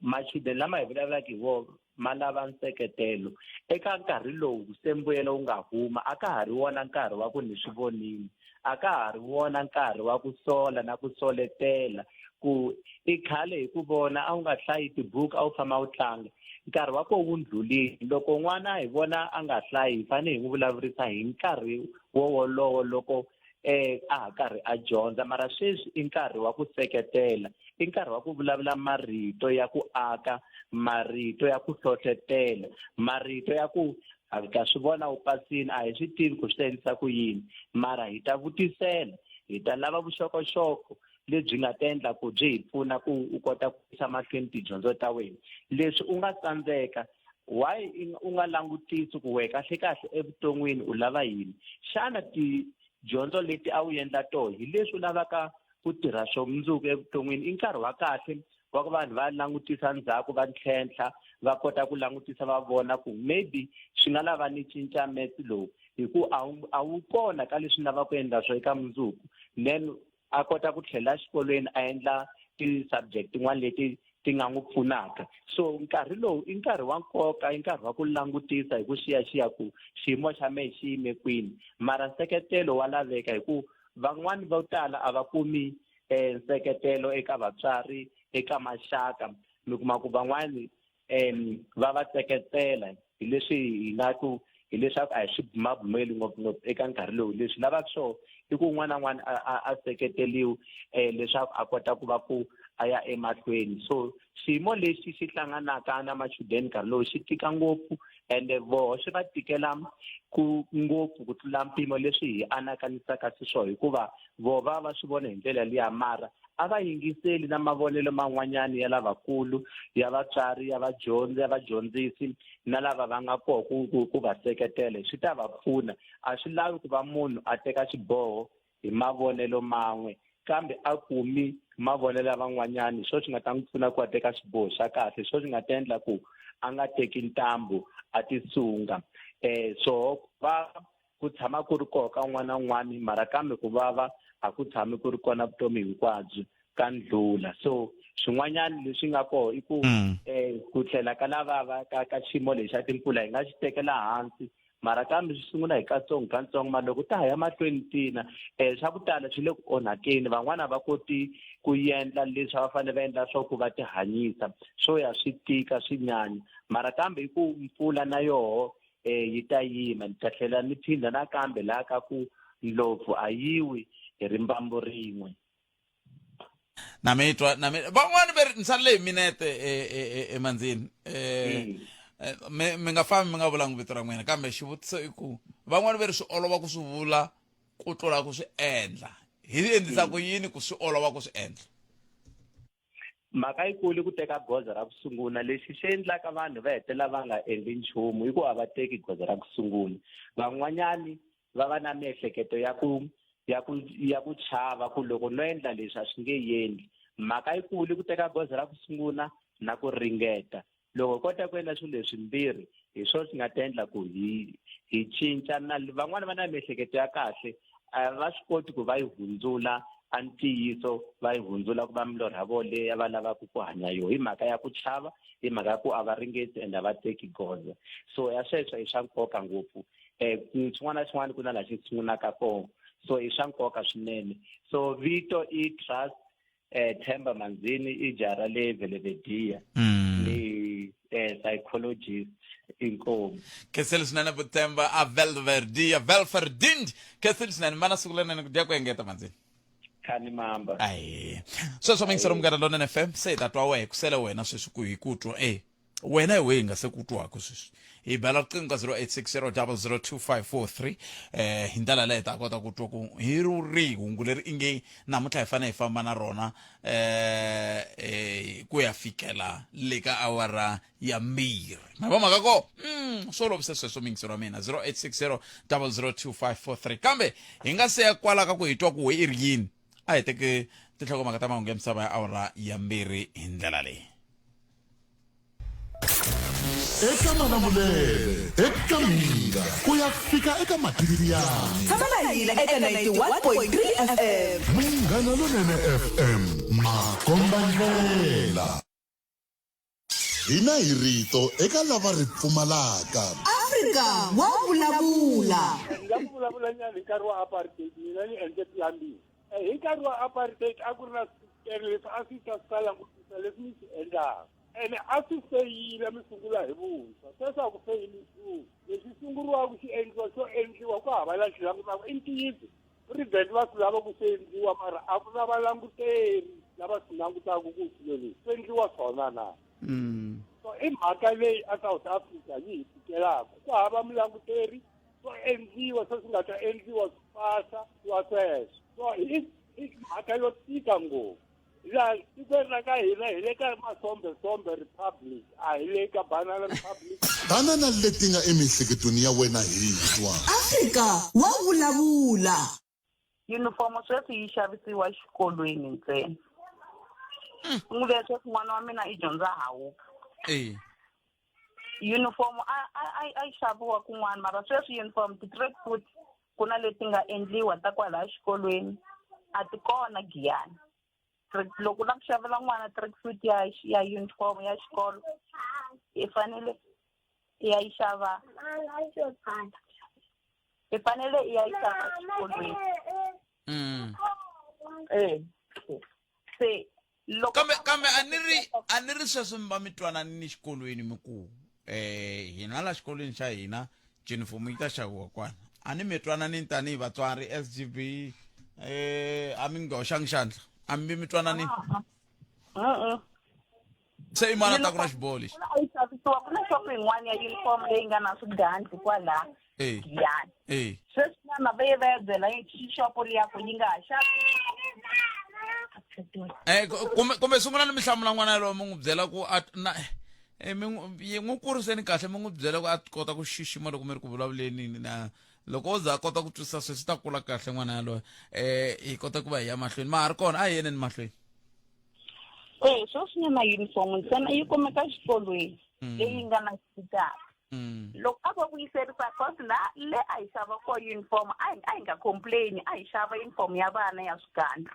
Machudeni lama hi vulavulaka hi wona ma lava nseketelo. Eka nkarhi lowu se mbuyelo wu nga huma, a ka ha ri wona nkarhi wa ku ni swi vonile, a ka ha ri wona nkarhi wa ku sola na ku soletela ku i khale hi ku vona a wu nga hlayi tibuku, a wu famba u tlanga. Nkarhi wa koho wu ndlulile. Loko n'wana hi vona a nga hlayi, hi fanele hi n'wi vulavurisa hi nkarhi wowolowo loko a ha karhi a dyondza. Mara sweswi i nkarhi wa ku seketela, i nkarhi wa ku vulavula marito ya ku aka, marito ya ku hlohletela, marito ya ku a ta swi vona u pasini, a hi swi tivi ku swi ta endlisa ku yini, mara hi ta vutisela, hi ta lava vuxokoxoko lebyi nga ta endla ku byi hi pfuna ku u kota ku yisa mahlweni tidyondzo ta wena. Leswi u nga tsandzeka, why u nga langutisi ku wehe kahle kahle evuton'wini u lava yini? Xana tidyondzo leti a wu endla toho hi leswi u lavaka ku tirha swo mundzuku evuton'wini? I nkarhi wa kahle wa ku vanhu va langutisa ndzhaku, va ntlhentlha, va kota ku langutisa va vona ku maybe swi nga lava ni cinca maths lowu hi ku a wu kona ka leswi ni lavaka ku endla swo eka mundzuku. Then a kota ku tlhela exikolweni a endla ti-subject tin'wana leti ti nga n'wi pfunaka. So nkarhi lowu i nkarhi wa nkoka, i nkarhi wa ku langutisa hi ku xiyaxiya ku xiyimo xa mehe xi yime kwini. Mara nseketelo wa laveka hi ku van'wani vo tala a va kumi nseketelo eka vatswari, eka maxaka. Mi kuma ku van'wani va va tseketsela hi leswi hi nga ku hileswaku a hi swi bumabumeli ngopfungopfu eka nkarhi lowu. Leswi lavaka swona i ku un'wana na un'wana a seketeriwa leswaku a kota ku va ku a ya emahlweni. So xiyimo lexi xi hlanganaka na machudeni nkarhi lowu xi tika ngopfu, ende voho swi va tikela ku ngopfu ku tlula mpimo leswi hi anakanyisaka xiswona, hikuva voho va va swi vona hi ndlela liya, mara a va yingiseli na mavonelo man'wanyana ya lavakulu, ya vatswari, ya vadyondzi, ya vadyondzisi na lava va nga koho ku va seketela. Swi ta va pfuna. A swi lavi ku va munhu a teka xiboho hi mavonelo man'we, kambe a kumi mavonelo ya van'wanyana, hi swona swi nga ta n'wi pfuna ku a teka xiboho xa kahle, hi swona swi nga ta endla ku a nga teki ntambu a tisunga. So va ku tshama ku ri koho ka un'wana na un'wana, mara kambe ku vava a ku tshami ku ri kona vutomi hinkwabyo, ka ndlula. So swin'wanyana leswi nga koho i ku ku tlhela ka lavava ka xiyimo lexi xa timpfula hi nga xi tekela hansi, mara kambe swi sungula hi katsongo katsongo. Mara loko ta ha ya mahlweni tina, swa ku tala swi le ku onhakeni, van'wana va koti ku endla leswi a va fanele va endla swa ku va tihanyisa, swo ya swi tika swi nyanya. Mara kambe i ku mpfula na yoho yi ta yima. Ni ta tlhela ni phindha nakambe laha ka ku ndlopfu a yiwi hi rimbambu rin'we. Na mi twa, na mi van'wani va ri ni salele hi minete emandzini. Mi nga fambi mi nga vulangi vito ra n'wina, kambe xivutiso i ku van'wani va ri swi olova ku swi vula ku tlula ku swi endla. Hi endlisa ku yini ku swi olova ku swi endla? Mhaka yikulu i ku teka goza ra ku sungula. Lexi xi endlaka vanhu va hetelela va nga endli nchumu i ku a va teki goza ra ku sungula. Van'wanyani va va na miehleketo ya ku chava ku loko no endla leswi a swi nge endli. Mhaka yikulu i ku teka goza ra ku sungula na ku ringeta. Loko hi kota ku endla swilo leswi mbirhi, hi swona swi nga ta endla ku hi cinca. Na van'wani va na miehleketo ya kahle, a va swi koti ku va yi hundzula a ntiyiso, va yi hundzula ku va milorho ya vona leyi va lavaka ku hanya yona, hi mhaka ya ku chava, hi mhaka ya ku a va ringeti ende a va teki goza. So ya sweswo i swa nkoka ngopfu. Xin'wana na xin'wana ku na laha xi sungulaka kona, so i swa nkoka swinene. So vito i Trust Themba Manzini, i jara le Velevedia, ni psychologist inkomu. Khensile swinene Vuthemba a Velverdia, Velverdind. Khensile swinene, mana siku lerinene ku dya ku engeta Manzini. Khani mamba. Ayi. Sweswo mingiselo Munghana Lonene FM, se hi ta twa wehe ku sele wena sweswi ku hi ku twa wena hi wehe hi nga se ku twaka sweswi. Hi bela riqingho ka 0860002543 hi ndlela leyi hi ta kota ku twa ku hi ri rihi hungu leri inge namuntlha hi fanele hi famba na rona ku ya fikela le ka awara ya 2. Ma va mhaka ko? Swo olovise sweswo mingiselo wa mina 0860002543. Kambe hi nga se ya kwala ka ku hi twa ku we i ri yini, a hi teke tinhlokomhaka ta mahungu ya misava ya awara ya 2 hi ndlela leyi. Eka Malamulele, eka Mhinga, ku ya fika eka Mativiani. Tshama na hina eka 91.3 FM. Munghana Lonene FM, makombandlela. Hina hi rito eka lava ri pfumalaka. Afrika wa vulavula. Ni nga ku vulavula nyana hi nkarhi wa apartheid mina ni endle plumbing. Hi nkarhi wa apartheid a ku ri na swikere leswi a swi ta swi ta langutisa leswi mi swi endlaka ene a swi feyila mi sungula hi vuntshwa sweswi a ku feyili nchumu lexi sunguriwaka xi endliwa xo endliwa ku hava la xi langutaka i ntiyiso president va swi lava ku swi endliwa mara a ku na valanguteri lava swi langutaka ku swilo leswi swi endliwa swona na so i mhaka leyi a South Africa yi hi tikelaka ku hava mulanguteri swo endliwa swo swi nga ta endliwa swi pasa swi va sweswo so i i mhaka yo tika ngopfu laha tikweni ra ka hina hi le ka masombesombe republic a hi le ka banana republic Tana na leti nga emiehleketweni ya wena hi twa. Afrika wa vulavula. Yunifomo sweswi yi xavisiwa exikolweni ntsena. N'wi ve sweswi n'wana wa mina i dyondza hawuka. Eh. Yunifomo a a a yi xaviwa kun'wana mara sweswi uniform ti-track suit ku na leti nga endliwa ta kwalaya xikolweni a ti kona Giyani. Loko u lava ku xavela n'wana track suit ya ya uniform ya xikolo i fanele i ya yi xava i fanele i ya yi xava xikolweni. Eh. Se loko Kambe kambe a ni ri a ni ri sweswo mi va mi twanani ni xikolweni mi ku eh hina la xikolweni xa hina junifomo yi ta xaviwa kwana a ni mi twananini tanihi vatswari SGB eh a mi nga hoxangi xandla a mi mi twananini Uh-uh. se i mani a ta ku na xiboho lexi a yi xavisiwa ku na xopo yin'wana ya uniform leyi nga na swigandli kwala Eh. Giyani Eh. sweswi nyana va ye va ya byela xopo liya ku yi nga ha xavi Eh, kumbe kumbe sungula ni mi hlamula n'wana yalowo mi n'wi byela ku a na eh, mi n'wi yi n'wi kuriseni kahle mi n'wi byela ku a kota ku xixima loko mi ri ku vulavuleni na loko o za a kota ku twisisa sweswi ta kula kahle n'wana yaloye eh hi kota ku va hi ya mahlweni ma ha ri kona a hi yeneni mahlweni Eh, sweswinyana uniform ntsena yi kumeka exikolweni leyi nga na xitaka loko a va vuyiserisa cause la le a hi xava ko uniform a hi a hi nga complain a hi xava uniform ya vana ya swigandlo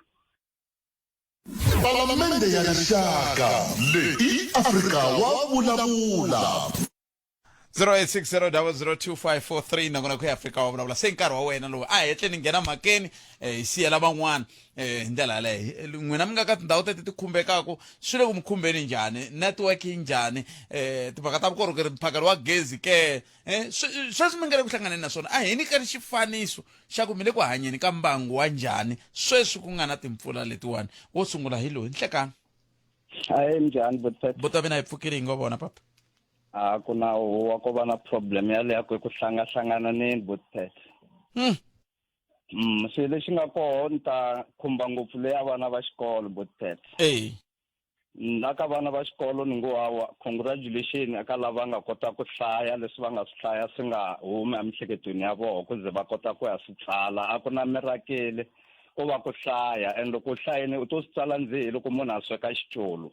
Palamende ya Rixaka leyi i Afrika wa vulavula. 0860002543 nakona ku ya Afrika wa vulavula se nkarhi wa wena lowu a hi hetleni nghena mhakeni eh, hi siyela van'wana eh, hi ndlela yaleyo Eh, n'wina mi nga ka tindhawu teti ti khumbekaka swi le ku mi khumbeni njhani network yi njhani eh, timhaka ta vukorhokeri mphakelo wa gezi ke eh, sweswi mi nga le ku hlanganeni na swona a hi nyikeni xifaniso xa ku mi le ku hanyeni ka mbangu wa njhani sweswi ku nga na timpfula letiwani wo sungula hi loyi nhlekani Hayi njhani Butpet? Buta mina hi pfukile hi ngo vona papa A ku na huwa ko va na problem yaleyo ku ku hlangahlangananeni Butpet. Xilo lexi nga koho ni ta khumba ngopfu leya vana va xikolo Butpet. Eh. Na ka vana va xikolo ni ngo hawa congratulation eka lava nga kota ku hlaya leswi va nga swi hlaya swi nga humi emiehleketweni ya vona ku ze va kota ku ya swi tsala a ku na mirakele ko va ku hlaya and loko u hlayini u to swi tsala ndzihi loko munhu a sweka xiculu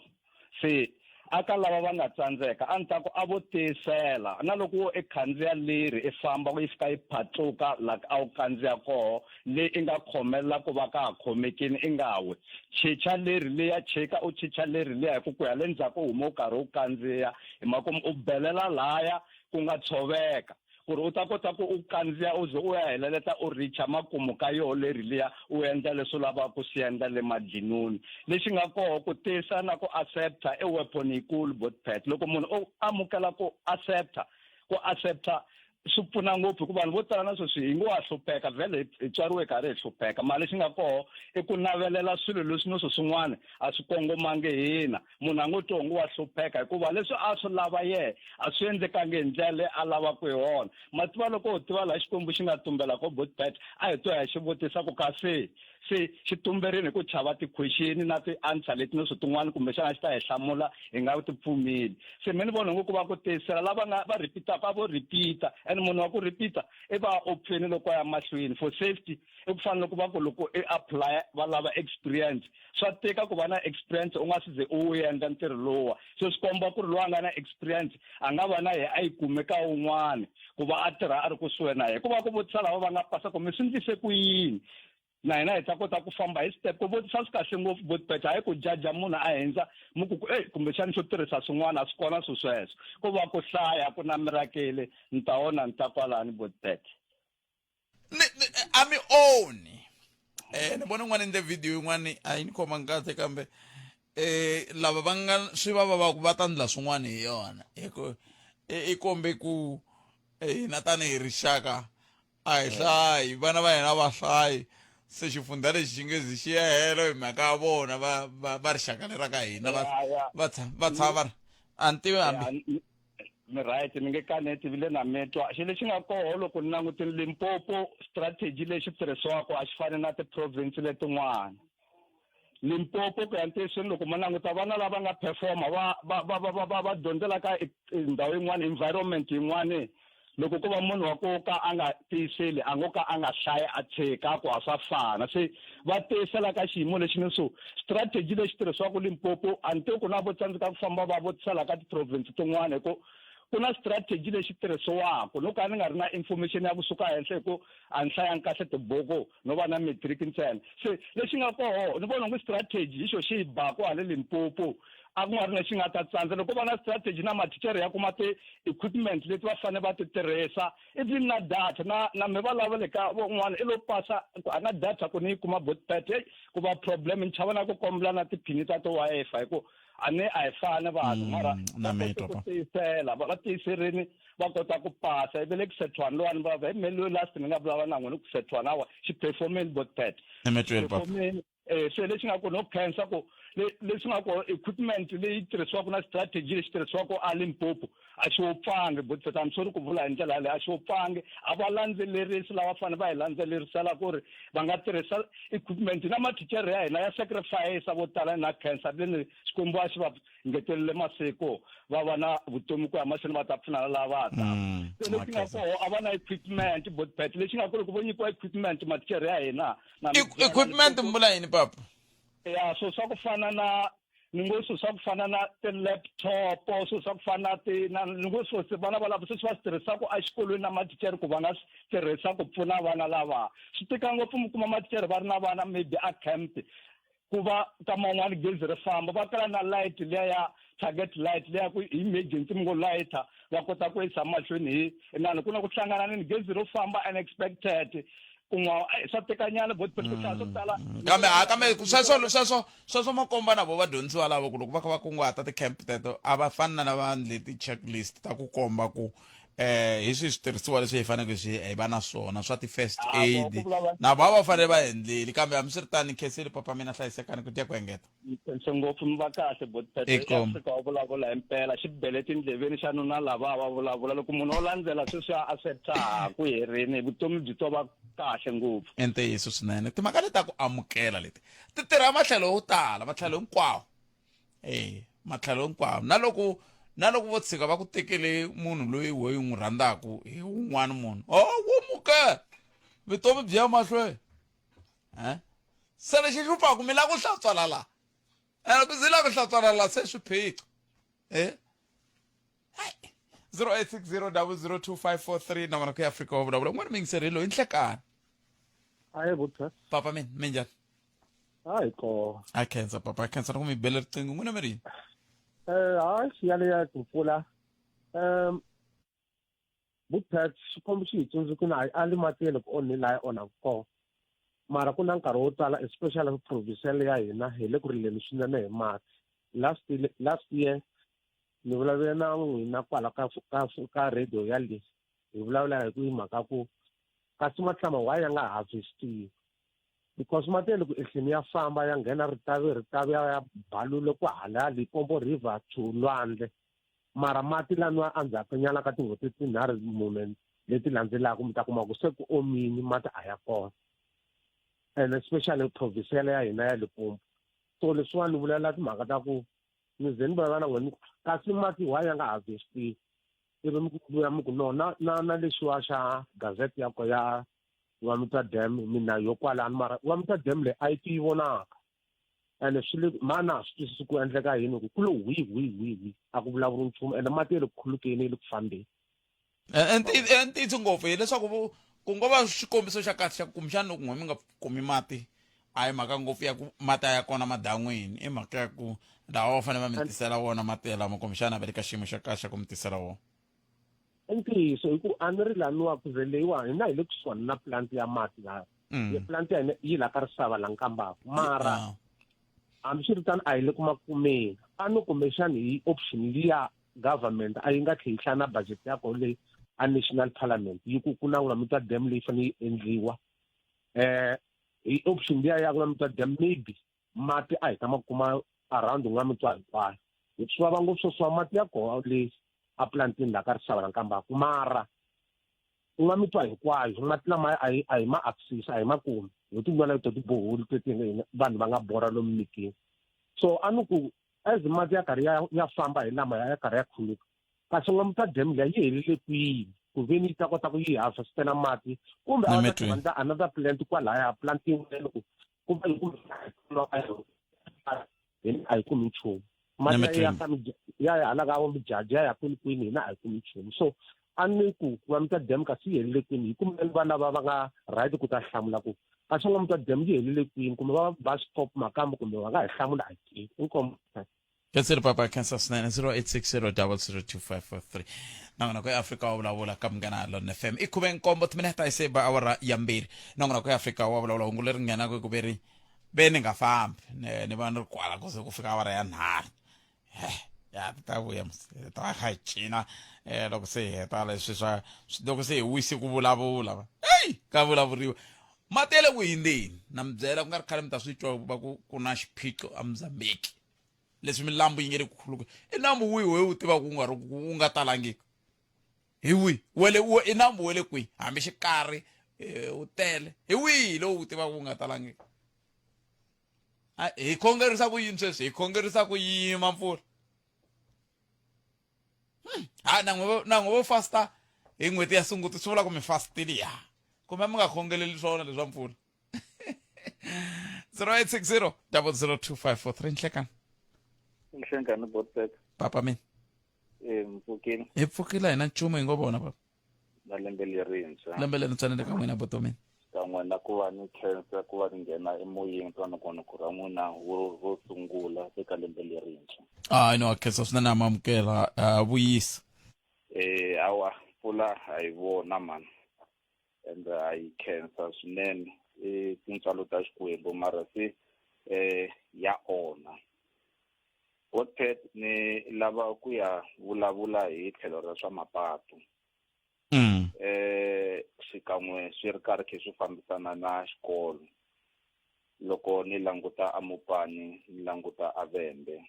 se aka lava va nga tsandzeka a ni ta ku a vo tiyisela na loko wo i khandziya leri i famba yi fika yi phatluka la a wu kandziya koho leyi i nga khomelela ku va ka ha khomekini i nga wi chicha leri liya chika u chicha leri liya hi ku ku ya le ndzhaku u huma u karhi u kandziya hi makumu u belela laya ku nga tshoveka ku ri u ta kota ku u kandziya u ze u ya heleleta u richa makumu ka yoho leri liya u endla leswi u lavaka ku swi endla le madlinuni lexi nga koho ku tisa na ku accepta i weapon yikulu botpet loko munhu o amukela ku accepta ku accepta swi pfuna ngopfu hikuva vanhu vo tala na sweswi hi ngo ha hlupheka vhele hi tswariwe karhi hi hlupheka mali lexi nga koho i ku navelela swilo leswi no swo swin'wana a swi kongomangi hina munhu a ngo twi onge wa hlupheka hikuva leswi a swi lava yehe a swi endlekangi hi ndlela leyi a lavaka hi yona ma tiva loko u tiva laha xikwembu xi nga tumbela ko botbet a hi to ya xi vutisa ku kasi se xi tumberini hi ku chava ti-question na ti-answer leti no swi tin'wana kumbexana xi ta hi hlamula hi nga ti pfumeli se mi ni vona ngo ku va ku tiyisela lava nga va repeataka a vo repeat-a and And munhu wa ku repeat-a i va a opfeni loko a ya mahlweni for safety. I ku fana loko va ku loko i apply va lava experience, swa tika ku va na experience u nga si ze u wu endla ntirho lowa. So swi komba ku ri loyi a nga na experience a nga va na ye a yi kume ka wun'wana ku va a tirha a ri kusuhi na yena. Ku va ku vutisa lava va nga pasa ku mi swi ndlise ku yini, na hina hi ta kota ku famba hi step. Ku vutisa swi kahle ngopfu botpet, hayi ku jaja munhu a hindza mi ku ku ey kumbexani xo tirhisa swin'wana a swi kona swi sweswo. Ko va ku hlaya ku na mirakele ni ta ona ni ta kwalani botpet. Ni ni a mi oni ni vona un'wana endle video yin'wana a yi ni khomangi kahle kambe lava va nga swi va va va ku va ta ndla swin'wana hi yona hi ku i kombe ku hina tanihi rixaka a hi hlayi vana va hina va hlayi se xifundza lexi xi nge zi xi ya helo hi mhaka ya vona va va va rixaka lera ka hina va va va tshama va ri a ni tivi hambi Mi right, ni nge kaneti vile na mi twa. Xilo lexi nga koho loko ni langutile Limpopo strategy lexi tirhisiwaka a xi fani na ti-province letin'wana. Limpopo ku ya ntiyisweni loko mo languta vana lava nga performa va va va va va va va dyondzela ka ndhawu yin'wana environment yin'wana loko ko va munhu wa ku ka a nga tiyiseli a ngo ka a nga hlayi a tshika ku a swa fana se va tiyisela ka xiyimo lexi ni so strategy lexi tirhisiwaka Limpopo a ni tivi ku na vo tsandzeka ku famba va vutisela ka ti-province tin'wana hi ku ku na strategy lexi tirhisiwaka no ka ni nga ri na information ya kusuka henhla hi ku a ni hlayangi kahle tibuku no va na matric ntsena se lexi nga koho ni vona ngo strategy hi xo xi yi baku hale Limpopo a ku nga ri lexi nga ta tsandza loko va na strategy na mathicara ya kuma ti-equipment leti va fanele va ti tirhisa even na data na na me va lava le ka van'wana i lo pasa ku a na data ku ni yi kuma botpet hey ku va problem ni chava na ku kombela na tiphini ta ti-Wi-Fi hi ku a ni a hi fani vanhu mara na va mi kote twa ku pa. tiyisela va tiyiserini va kota ku pasa ivi le ku sethwani lowani va va hi me loyi last ni nga vulavula na n'wina ku sethwani awa xi performeni botpet Ni mi twile papa. performeni se lexi nga kona no khensa ku leswi nga kona equipment leyi tirhisiwaka na strategy lexi tirhisiwaka a Limpopo a xi wupfangi but I'm sorry ku vula hi ndlela yaleyo a xi wupfangi a va landzelerisi lava fanele va hi landzelerisela ku ri va nga tirhisa equipment na mathicara ya hina ya sacrifice vo tala na khensa leni Xikwembu a xi va ngetelele masiku va va na vutomi ku ya mahlweni va ta pfuna na lava ta se lexi nga koho a va na equipment botpet lexi nga ku loko vo nyikiwa equipment mathicara ya hina na Equipment mi vula yini papa? Ya swilo swa ku fana na ni ngo swilo swa ku fana na ti-laptop swilo swa ku fana na ti na ni ngo swilo se vana valavo sweswi va swi tirhisaka exikolweni na mathicara ku va nga swi tirhisa ku pfuna vana lava swi tika ngopfu mi kuma mathicara va ri na vana maybe a camp ku va ka man'wani gezi ri famba va kala na light liya ya target light liya ku emergency mi ngo lighter va kota ku yisa mahlweni hi inani ku na ku hlangana ni gezi ro famba unexpected kun'wa swa tekanyana bot ku hlaya swo tala Kambe ha kambe sweswo sweswo sweswo makomba na vo vadyondzisiwa lavo ku loko va kha va kunguhata ti-camp teto a va fani na lava endle ti-checklist ta ku komba ku hi swihi switirhisiwa leswi hi faneleke swi hi va na swona swa ti-first aid na vo a va fanele va endleli kambe hambiswiritano ni khensile papa mina hlayisekani ku tiya ku engeta. Khense ngopfu mi va kahle botpet Inkomu. Afrika wa vulavula himpela xi bele tindleveni xa nuna lava va vulavula loko munhu o landzela sweswiya a swi ta ku herini vutomi byi to va kahle ngopfu. I ntiyiso swinene timhaka leti ta ku amukela leti ti tirha matlhelo yo tala matlhelo hinkwawo e matlhelo hinkwawo na loko na loko vo tshika va ku tekele munhu loyi wo yi n'wi rhandzaka hi wun'wana munhu o wo mukela vutomi byi ya mahlweni se lexi hluphaku mi lava ku hlantswala la ene ku zi lava ku hlantswala la se swiphiqo 0860002543 na vona ku ya Afrika wa vulavula un'wana muyingiseri loyi nhlekani Hayi butha. Papa mina minjhani? Hayi ko. A khensa papa, a khensa loko mi bele riqingho n'wina mi ri yini? Hayi yale ya ku pfula. Butha xikombo xi hi tsundzuki na a li matele ku onhe laha onhaku kona. Mara ku na nkarhi wo tala especially provincial ya hina hi le ku rileni swinene hi mati. Last year ni vulavule na n'wina kwala ka ka ka radio ya le hi vulavula hi ku hi mhaka ku kasi matlama why ya nga harvestiwi because mati ya le ku ehleni ya famba ya nghena ritavi ritavi ya ya balule ku hala Limpopo River to lwandle mara mati laniwa endzhaku nyana ka tin'hweti tinharhu mune leti landzelaka mi ta kuma ku se ku omini mati a ya kona and especially provincial ya hina ya Limpopo so leswiwani ni vulela timhaka ta ku ni ze ni vulavula na n'wina kasi mati why ya nga harvestiwi Ivi mi vuya mi ku no na na na lexiwa xa gazette ya ko ya N'wamitwa Dam mina yo kwalano mara N'wamitwa Dam leyi a yi ti yi vonaka ene swi le mana swi twisisi ku endleka yini ku ku lo hwi hwi hwi hwi a ku vulavuri nchumu ene mati ya le ku khulukeni ya le ku fambeni. Ntiyiso ngopfu hileswaku ku ngo va xikombiso xa kahle xa ku kumbexana loko n'we mi nga kumi mati a hi mhaka ngopfu ya ku mati a ya kona madan'wini i mhaka ya ku lawa va fanele va mi tisela wona mati yalamo kumbexana va le ka xiyimo xa kahle xa ku mi tisela wona. I ntiyiso hi ku a ni ri laniwa ku ze leyiwa hina hi le kusuhani na plant ya mati laha. Ya plant ya hina yi la ka risava la Nkambako mara hambiswiritano a hi le ku ma kumeni. A no kumbexani hi option liya government a yi nga tlhe yi hlaya na budget ya kona leyi a national parliament yi ku ku na N'wamitwa Dam leyi fanele yi endliwa. Hi option liya ya N'wamitwa Dam maybe mati a hi ta ma kuma around N'wamitwa hinkwayo. Hi swi vava ngopfu sweswiwa mati ya kona le a plantini la ka risava la Nkambako mara N'wamitwa hinkwayo mati lamaya a hi a hi ma access a hi ma kumi hi tin'wana to tiboholi teti vanhu va nga borha lomu mitini. So a ni ku as mati ya karhi ya ya famba hi lama ya karhi ya khuluka kasi N'wamitwa Dam liya yi helele kwihi ku veni yi ta kota ku yi harvestela mati kumbe a va ta endla another plant kwalaya plant yin'wana ku ku va hina a hi kumi nchumu mati ya ka ya ya hala ka vo mijaji ya ya kwini kwini hina a hi kumi nchumu. So a ni ku N'wamitwa Dam kasi yi helele kwini hi kumbe va lava va nga right ku ta hlamula ku kasi N'wamitwa Dam yi helele kwini kumbe va bus stop makambe kumbe va nga hi hlamula a hi tivi. Inkomu. Khensile papa, khensa swinene. 0860 002543 nongonoko ya Afrika wa vulavula ka Munghana Lonene FM i 17 timinete hi se ba awara ya 2. Nongonoko ya Afrika wa vulavula hungu leri nghenaka hi ku veri ve ni nga fambi ni va ni ri kwala ku ze ku fika awara ya 3. Ya ti ta vuya hi ta kha hi cina loko se hi heta leswi swa loko se hi wisi ku vulavula eyi ka vulavuriwa mati ya le ku hindzeni na mi byela ku nga ri khale mi ta swi twa va ku ku na xiphiqo eMozambique leswi milambu yi nge le ku khuluka i nambu wihi we u tivaka ku nga ri wu nga talangiki hi wihi wele i nambu we le kwihi hambi xikarhi wu tele hi wihi lowu u tivaka wu nga talangiki hi khongerisa ku yini sweswi hi khongerisa ku yima mpfula ha na n'we na n'we vo fasta hi n'hweti ya Sunguti swi vula ku mi fastile ya kumbe mi nga khongeleli swona leswa mpfula 0860 002543 nhlekani. Nhlekani Botbet. Papa mina. Mpfukile. Hi pfukile hina nchumu hi ngo vona papa. Na lembe lerintshwa. Lembe lerintshwa ni le ka n'wina botomini. Kan'we na ku va ni khensa ku va ni nghena emoyeni ka nongonoko ra n'wina wo ro sungula eka lembe lerintshwa. Ah, no khensa swinene amamukela vuyisa. Hawa pfula ha yi vona mani. Ende ha yi khensa swinene i tintswalo ta Xikwembu mara se ya onha. Godpet ni lava ku ya vulavula hi tlhelo ra swa mapatu. Xikan'we swi ri karhi khe swi fambisana na xikolo. Loko ni languta a Mopani ni languta a Vhembe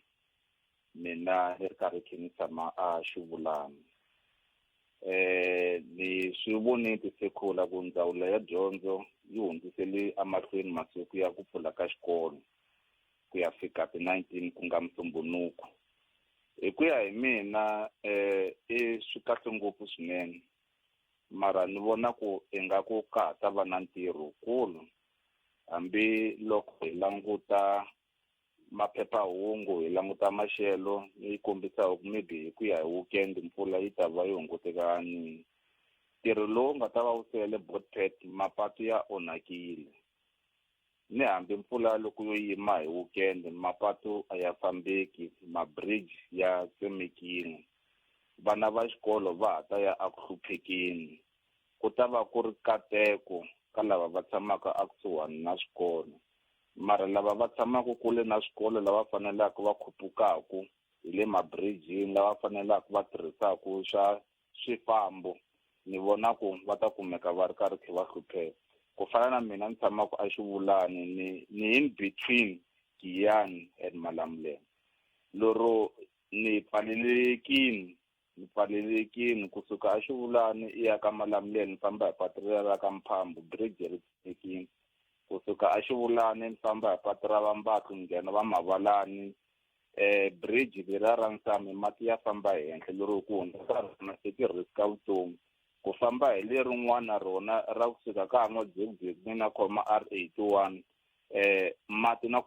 mina ni ri karhi khe ni tshama a Xivulani. Ni swi vonile ti-circular ku ndzawulo ya dyondzo yi hundzisele emahlweni masiku ya ku pfula ka xikolo ku ya fika ti 19 ku nga Musumbhunuku. Hi ku ya hi mina i swi kahle ngopfu swinene mara ni vona ku ingaku ka ha ta va na ntirho wukulu hambi loko hi languta maphephahungu hi languta maxelo yi kombisa ku maybe hi ku ya hi weekend mpfula yi ta va yi hungutekani. Ntirho lowu nga ta va wu sele Botpet mapatu ya onhakile ni hambi mpfula loko yo yima hi weekend mapatu a ya fambeki ma-bridge ya tsemekile vana va xikolo va ha ta ya eku hluphekeni ku ta va ku ri kateko ka lava va tshamaka ekusuhani na swikolo mara lava va tshamaka kule na swikolo lava fanelaka va khupukaku hi le mabririjini lava fanelaka va tirhisaka swa swifambo ni vona ku va ta kumeka va ri karhi khe va hlupheka ku fana na mina ni tshamaka eXivulani ni ni in between Giyani and Malamulele lero ni pfalelekini ni pfalelekini kusuka eXivulani i ya ka Malamulele ni famba hi patu ra ka Mphambu bridge ri pfalelekini kusuka eXivulani ni famba hi patu ra Vambatlu ni nghena va Mavalani Eh bridge leriya ra Nsami mati ya famba henhla lero ku hundza ka rona se ti risk vutomi. Ku famba hi lerin'wana rona ra kusuka ka ha N'wa-Dzekudzeku ni na khoma R81 eh mati na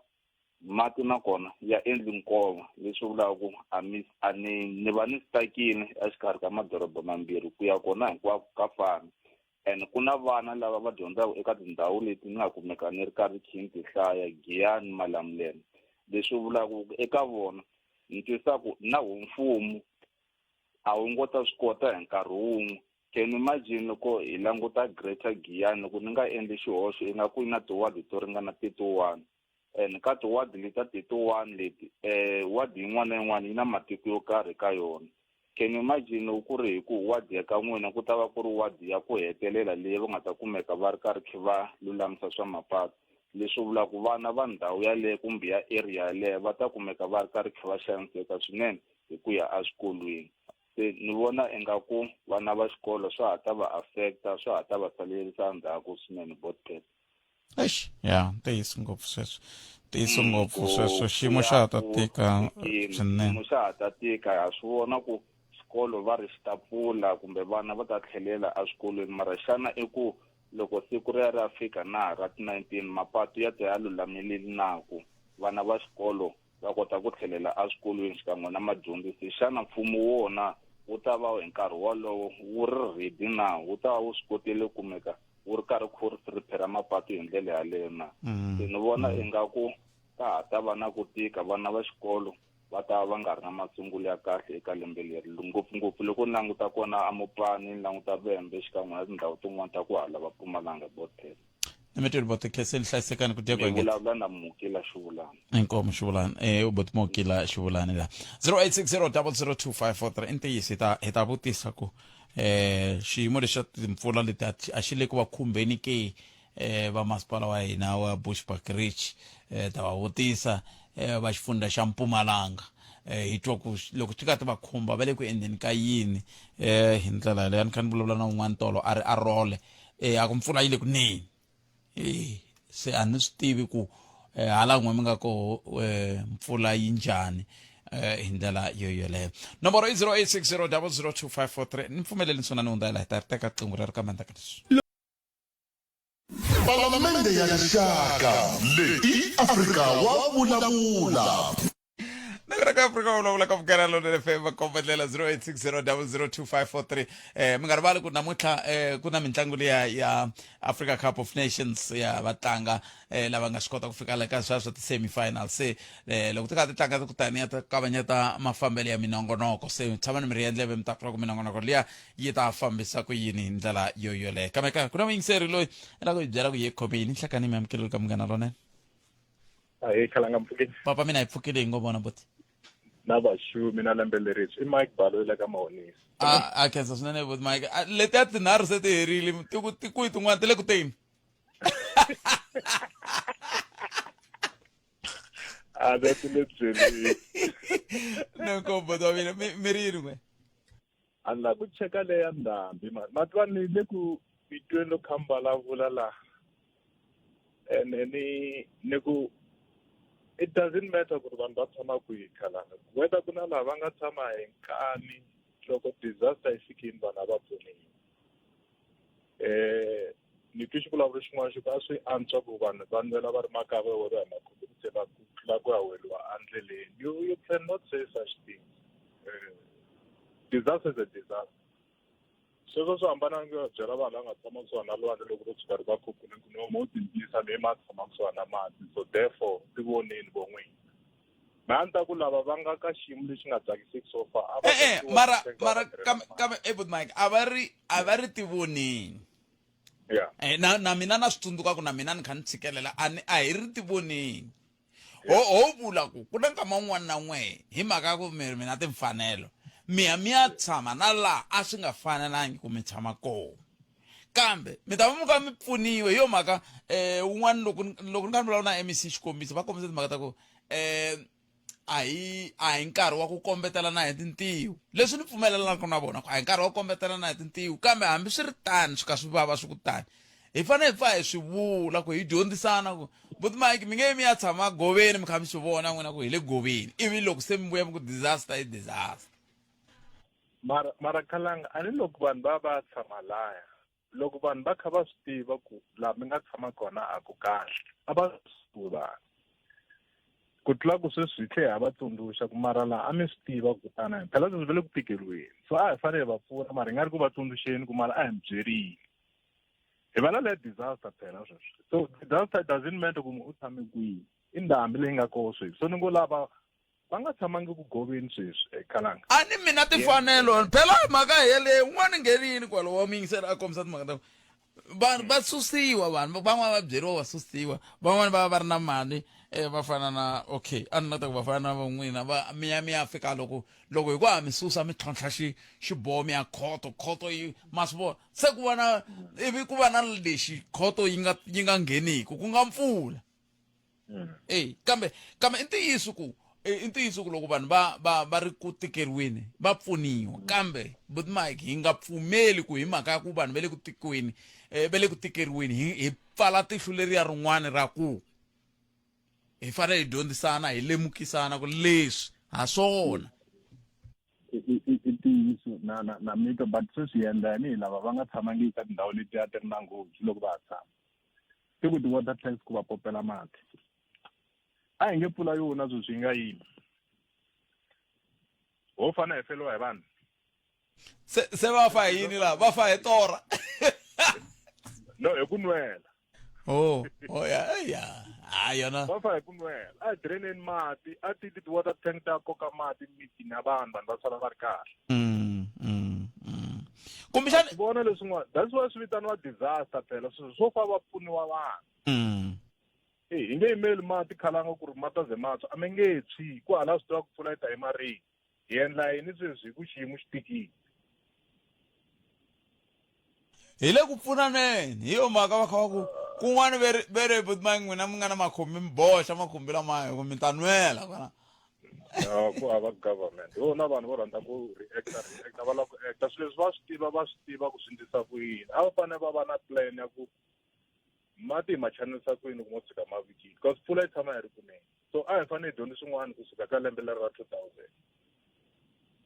mati na kona ya endli nkova leswi vulaka ku a mi a ni ni va ni stakini exikarhi ka madoroba mambirhi ku ya kona hinkwako ka fana and ku na vana lava va dyondzaka eka tindhawu leti ni nga kumeka ni ri karhi khe ni ti hlaya Giyani Malamulele leswi vulaka ku eka vona ni twisisa ku na wo mfumo a wu ngo ta swi kota hi nkarhi wun'we can you imagine loko hi languta Greater Giyani loko ni nga endli xihoxo ingaku yi na tiwadi to ringana 31 and ka tiwadi leti ta 31 leti wadi yin'wana na yin'wana yi na matiko yo karhi ka yona can you imagine loko ku ri hi ku wadi ya ka n'wina ku ta va ku ri wadi ya ku hetelela leyi va nga ta kumeka va ri karhi khe va lulamisa swa mapatu leswi vulaka vana va ndhawu yaleyo kumbe ya area yaleyo va ta kumeka va ri karhi khe va xaniseka swinene hi ku ya eswikolweni se ni vona ingaku vana va xikolo swa ha ta va affecta swa ha ta va salerisa ndzhaku swinene botpet Eish, ya ntiyiso ngopfu sweswo ntiyiso ngopfu sweswo xiyimo xa ha ta tika swinene xiyimo xa ha ta tika ha swi vona ku xikolo va ri xi ta pfula kumbe vana va ta tlhelela eswikolweni mara xana i ku loko siku ri ya ri ya fika na ra ti-19 mapatu ya ta ya lulamile na ku vana va xikolo va kota ku tlhelela eswikolweni xikan'we na madyondzisi xana mfumo wona wu ta va hi nkarhi wolowo wu ri ready na wu ta va wu swi kotile ku kumeka wu ri karhi khu ri repair mapatu hi ndlela yaleyo na se ni vona ingaku ka ha ta va na ku tika vana va xikolo va ta va nga ri na masungulo ya kahle eka lembe leri ngopfungopfu loko ni languta kona amopani ni languta vhembe xikan'we na tindhawu tin'wana ta ku hala va Mpumalanga botele ni mi twile bote khenseni hlayisekani ku dya ku mi engeta vulavula na mukila xivulana inkomu xivulani eh boti mokila xivulani la 0860002543 i ntiyiso hi ta hi ta vutisa ku eh xiyimo lexi xa timpfula leti a a xi le ku va khumbeni ke eh va masipala wa hina wa Bushbuckridge eh ta va vutisa eh va xifundza xa Mpumalanga eh hi twa ku loko ti ka ti va khumba va le ku endleni ka yini eh hi ndlela yaleyo a ni kha ni vulavula na un'wana tolo a ri a role eh a ku mpfula yi le ku neni eh se a ni swi tivi ku eh, hala n'we mi nga koho eh, mpfula yi njhani eh, hi ndlela yo yoleyo nomboro i 0860002543 ni pfumeleli nsona ni hundzela hi ta ri teka qingho rero kambe ndzhaku ka leswi Palamende ya Rixaka leyi i Afrika wa vulavula. Nagara ka Afrika vulavula ka Munghana Lonene FM va ndlela 0860002543 eh mi nga rivali ku namuntlha eh ku na mitlangu liya ya Africa Cup of Nations ya vatlanga eh lava nga swi kota ku fika la ka swa swa ti-semi final se eh loko ti kha ti tlanga kutani ya ta kavanyeta mafambelo ya minongonoko se tshamani mi ri endleve mi ta twa ku minongonoko liya yi ta fambisa ku yini hi ndlela yo yoleyo kambe ka ku na muyingiseri loyi i lava ku hi byela ku yi khome yini nhlakani mi amukeleli ka Munghana Lonene Ahee khalanga mpfukeni. Papa mina hi pfukile hi ngo vona buti. Na vaxumi na lembe lerintshwa i Mike Baloyi la ka Mahonisi. A a khensa swinene buti Mike. Letiya tinharhu se ti herile ti ku ti kwihi tin'wana ti le ku teni. A va ti le byeleni. Noko buti wa mina mi mi ri yini n'we? A ni lava ku cheka leya ndhambi mani ma tiva ni le ku mi tweni loko kha mi vulavula laha ene ni ni ku it doesn't matter ku ri vanhu va tshama kwihi khalanga whether ku na lava va nga tshama hi nkani loko disaster yi fikini vanhu a va pfuniwi eh ni twi xivulavuro xin'wana xi ku a swi antswa ku vanhu va nwela va ri makaya va weriwa hi makhombo ku tlhela ku tlula ku ya weriwa endleleni you you cannot say such things eh, disaster is a disaster sweswo swi hambana ni byela vanhu lava nga tshama kusuhani na lwandle loko ro tshuka ri va khukhule ku no mo tindzisa mi ma tshama kusuhani na mati so therefore ti voneni vo n'wina me a ni ta ku lava va nga ka xiyimo lexi nga tsakisiki so far a va E-e, mara mara kambe kambe eh, Mike a va ri a va ri tivoneni yeah eh, na na mina na swi tsundzuka ku na mina ni kha ni tshikelela a ni a hi ri tivoneni ho ho vula ku ku na nkama wun'wana na n'we hi mhaka ya ku mi mi na timfanelo mi ya mi ya tshama na laha a swi nga fanelangi ku mi tshama kona kambe mi ta va mi ka mi pfuniwe hi yo mhaka um wun'wana loko loko ni kha ni vulavula na MEC xikombiso va kombisa timhaka ta ku um a hi a hi nkarhi wa ku kombetelana hi tintiho leswi ni pfumelelanaka na vona ku a hi nkarhi wa ku kombetelana hi tintiho kambe hambi swi ri tani swi ka swi vava swi ku tani Hi fanele hi pfa hi swi vula ku hi dyondzisana ku buti Mike mi nge mi ya tshama goveni mi kha mi swi vona n'wina ku hi le goveni ivi loko se mi vuya mi ku disaster i disaster. Mara mara khalanga a ni loko vanhu va va tshama laya loko vanhu va kha va swi tiva ku laha mi nga tshama kona a ku kahle a va swi vanhu ku tlula ku sweswi hi tlhe ha va tsundzuxa ku mara laha a mi swi tiva ku tana phela sweswi va le ku tikeriweni so a hi fanele hi va pfuna mara hi nga ri ku va tsundzuxeni ku mara a hi mi byerile hi va la disaster phela sweswi so disaster doesn't matter ku munhu u tshame kwihi i ndhambi leyi nga koho sweswi so ni ngo lava va nga tshamangi ku goveni sweswi ekhalanga a ni mina timfanelo phela mhaka yeleyo un'wana nghenini kwalo wa miyingisela a kombisa timhaka ta vanhu va susiwa vanhu van'wana va byeriwa va susiwa van'wana va va ri na mali um va fana na okay a ni la ta ku va fana na van'wina va mi ya mi ya fika loko loko hi ku ha mi susa mi tlhontlha xi xiboho mi ya khoto khoto yi ma swi vona se ku va na ivi ku va na lexi khoto yi nga yi nga ngheniki ku nga mpfula eyi kambe kambe i ntiyiso ku i ntiyiso ku loko vanhu va va va ri ku tikeriweni va pfuniwa kambe but mike hi nga pfumeli ku hi mhaka ya ku vanhu va le ku tikweni va le ku tikeriweni hi hi pfala tihlo leriya rin'wana ra ku hi fanele hi dyondzisana hi lemukisana ku leswi ha swona i ntiyiso na na na mito but sweswi hi endla yini hi lava va nga tshamangiki ka tindhawu letiya ti ri na nghozi loko va ha tshama i ku ti-water tanks ku va popela mati a hi nge pfula yona sweswi yi nga yimi ho fana hi feliwa hi vanhu se se va fa hi yini laha va fa hi torha no hi ku nwela oh oh ya ya ha yona va fa hi ku nwela a hi draineni mati a ti ti water tank ta koka mati mitini ya vanhu vanhu va sala va ri kahle Kumbexana vona leswin'wana that's why swi vitaniwa disaster phela swilo swo fa va pfuniwa vanhu e hi nge yimeli mati khalanga ku ri ma ta ze ma tshwa a mi nge tshwi ku hala swi tiva ku pfula yi ta yi marini hi endla yini sweswi hi ku xiyimo xi tikile hi le ku pfunaneni hi yo mhaka va kha va ku kun'wana ve ri ve ri buti mike n'wina mi nga na makhumbi mi boxa makhumbi lamaya hi ku mi ta nwela kwala Ya, ku hava government hi vona vanhu vo rhandza ku reacta reacta va lava ku acta swilo leswi va swi tiva va swi tiva ku swi endlisa ku yini a va fanele va va na plan ya ku mati hi ma chanelisa ku yini ku mo tshuka ma vikile because mpfula yi tshama yi ri kunene so a hi fanele hi dyondze swin'wana kusuka ka lembe leri ra 2000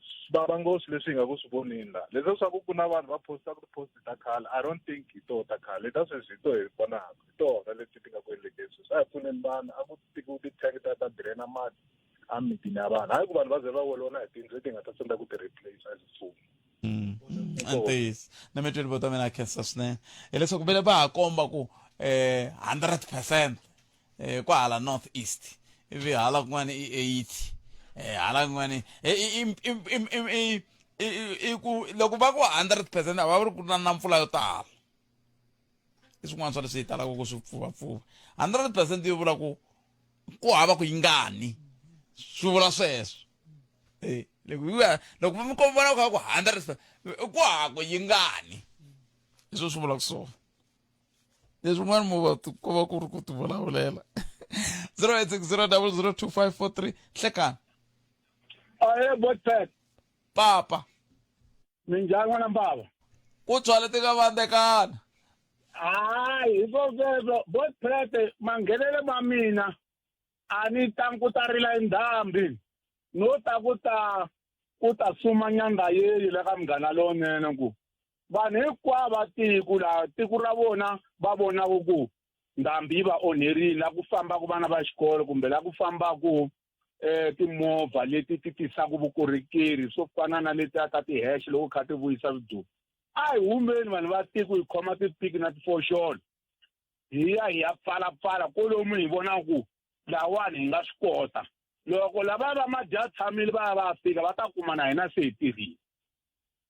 swi vava ngopfu leswi hi nga ku swi voneni laha leswi swa ku ku na vanhu va postaka ti-post ta khale i don't think hi toho ta khale leta sweswi hi toho hi vonaka hi tona leti ti nga ku endlekeni sweswi a hi pfuneni vanhu a ku tikiwi ti-tank ta ta draina mati emimitini ya vanhu hayi ku vanhu va ze va weliwa na hi tindlu leti nga ta tsandzeka ku ti-replace as mfumo ntiyiso na mitweli vo ta mina khensa swinene hileswaku vele va ha komba ku 100% kwahala north east ivi hala kun'wana i 80 hala kun'wana i ku loko va ku 100% a va ri ku na na mpfula yo tala i swin'wana swa leswi hi talaka ku swi pfuvapfuva 100% yi vula ku ku hava ku yingani swi vula sweswo e loko loko mi vona ku ku 100 ku hava ku yingani hi swo swi vulaka swona leswin'wana mo va ko va ku ri ku tivulavulela 086 000 2543 hlekani aye botpet papa minjhani n'wana mbava ku tshwale ti nga vandekana hayi hi swo sweswo botpet manghenele ma mina a ni tangi ku ta rila indhambi no ta ku ta ku ta suma nyandza yeyi le ka munghana lowunene ku vanhu hinkwavo va tiko laha tiko ra vona va vonaka ku ndhambi yi va onherile la ku fambaka vana va xikolo kumbe la ku fambaka timovha leti ti tisaka vukorhokeri swo fana na letiya ta ti-hash loko kha ti vuyisa swiduku a hi humeni vanhu va tiko hi khoma tipiki na tifoxolo hi ya hi ya pfalapfala kolomu hi vonaka ku lawani hi nga swi kota loko lava va madya tshamile va ya va ya fika va ta kuma na hina se hi tirhile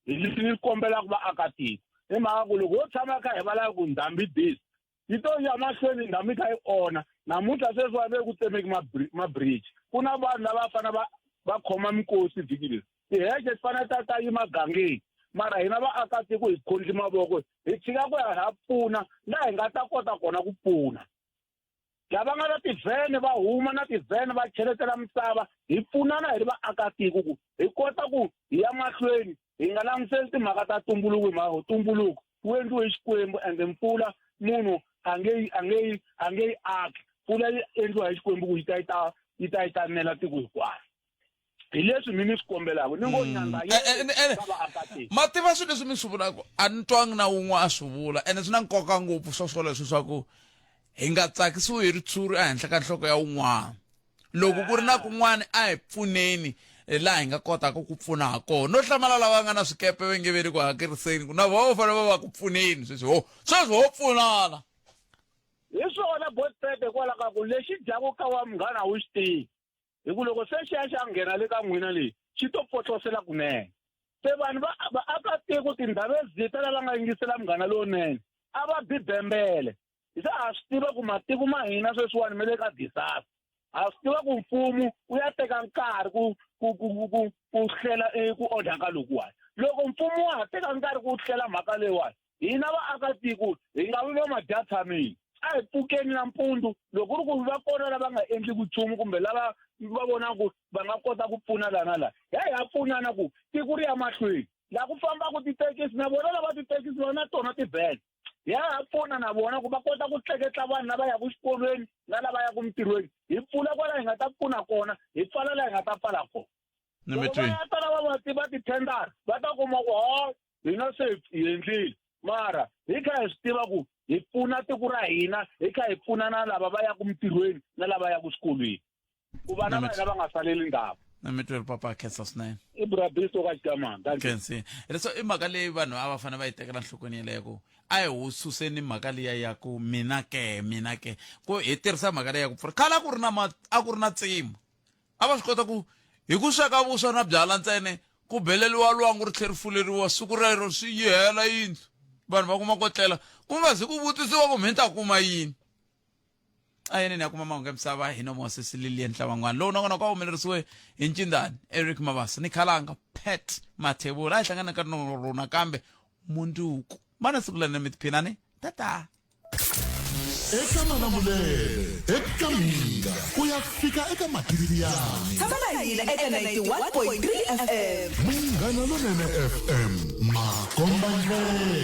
hi leswi ni kombelaka vaakatiko hi mhaka ku loko ho tshama kha hi valava ku ndhambi this yi to ya mahlweni ndhambi yi kha yi onha namuntlha sweswi va ve ku tsemeki mabridge ku na vanhu lava fanele va va khoma minkosi vhiki leri tiheke ti fanele ta ta yima gangeni mara hina vaakatiko hi khondli mavoko hi tshika ku ya ha pfuna laha hi nga ta kota kona ku pfuna lava nga na tivhene va huma na tivhene va cheletela misava hi pfunana hi ri vaakatiko ku hi kota ku hi ya mahlweni hi nga langutiseli timhaka ta tumbuluko hi mhaka tumbuluko wu endliwe hi xikwembu ende mpfula munhu a nge yi a nge yi a nge yi aki mpfula yi endliwa hi xikwembu ku yi ta yi ta yi ta yi ta nela tiko hinkwaro hi leswi mi ni swi kombelaka ni ngo nyanga eh, ma tiva swilo leswi mi swi vulaka a ni twangi na wun'we a swi vula ene swi na nkoka ngopfu swo swoleswo swa ku hi nga tsakisiwi hi ritshuri ehenhla ka nhloko ya wun'wana loko ku ri na kun'wana a hi pfuneni laha hi nga kotaka ku pfuna ha kona no hlamala lava nga na swikepe va nge ve le ku hakeriseni ku na vona va fanele va va ku pfuneni sweswi ho sweswi ho pfunana hi swona botpete hikwalaho ka ku lexi dyaku ka wa munghana a wu xi tivi hi ku loko se xi ya xa nghena le ka n'wina leyi xi to pfotlosela kunene se vanhu va vaakatiko tindhawu ezita lava nga yingisela munghana lowunene a va bi bembele se ha swi tiva ku matiko ma hina sweswiwani ma le ka disaster ha swi tiva ku mfumo wu ya teka nkarhi ku ku ku ku ku hlela eh, ku onhaka lokuwani loko mfumo wa ha teka nkarhi ku hlela mhaka leyiwani hina vaakatiko hi nga vi va madyatshamile a hi pfukeni nampundzu loko ku ri ku va kona lava nga endliki nchumu kumbe lava va vonaka ku va nga kota ku pfuna la na la ya hi ya pfunana ku tiko ri ya mahlweni laha ku fambaka tithekisi na vona lava tithekisi va na tona tivhele ya ha pfuna na vona ku va kota ku tleketla vanhu lava yaka xikolweni na lava yaka mintirhweni hi pfula kwala hi nga ta pfuna kona hi pfala laha hi nga ta pfala kona loko va ya ta lava va va tithendara va ta kuma ku ha hina se hi endlile mara hi kha hi swi tiva ku hi pfuna tiko ra hina hi kha hi pfuna na lava va yaka mintirhweni na lava yaka swikolweni ku vana va hina va nga saleli ndzhaku na mi tweli papa khensa swinene i brabiso ka xikamani khensi leswo i mhaka leyi vanhu a va fanele va yi tekela nhlokweni yeleyo ku a hi wu suseni mhaka liya ya ku mina ke mina ke ku hi tirhisa mhaka leyi ya ku pfuna khale a ku ri na a ku ri na tsima a va swi kota ku hi ku sweka vuswa na byala ntsene ku beleriwa lwangu ri tlhe ri fuleriwa siku rero swi yi hela yindlu vanhu va kuma ko tlela ku nga zi ku vutisiwa ku mi ta kuma yini a yeneni ya kuma mahungu ya misava hi nomo wa sesi lilian hlavan'wana lowu nakona kwa humelerisiwe hi ncindani eric mabasa ni khalanga pat mathebula a hi hlangana ka rona kambe munduku mana siku lene mi tiphinani tata eka malamulele eka minga ku ya fika eka matiriyani tshama na hina eka 91.3 fm munghana lonene fm makombandlela.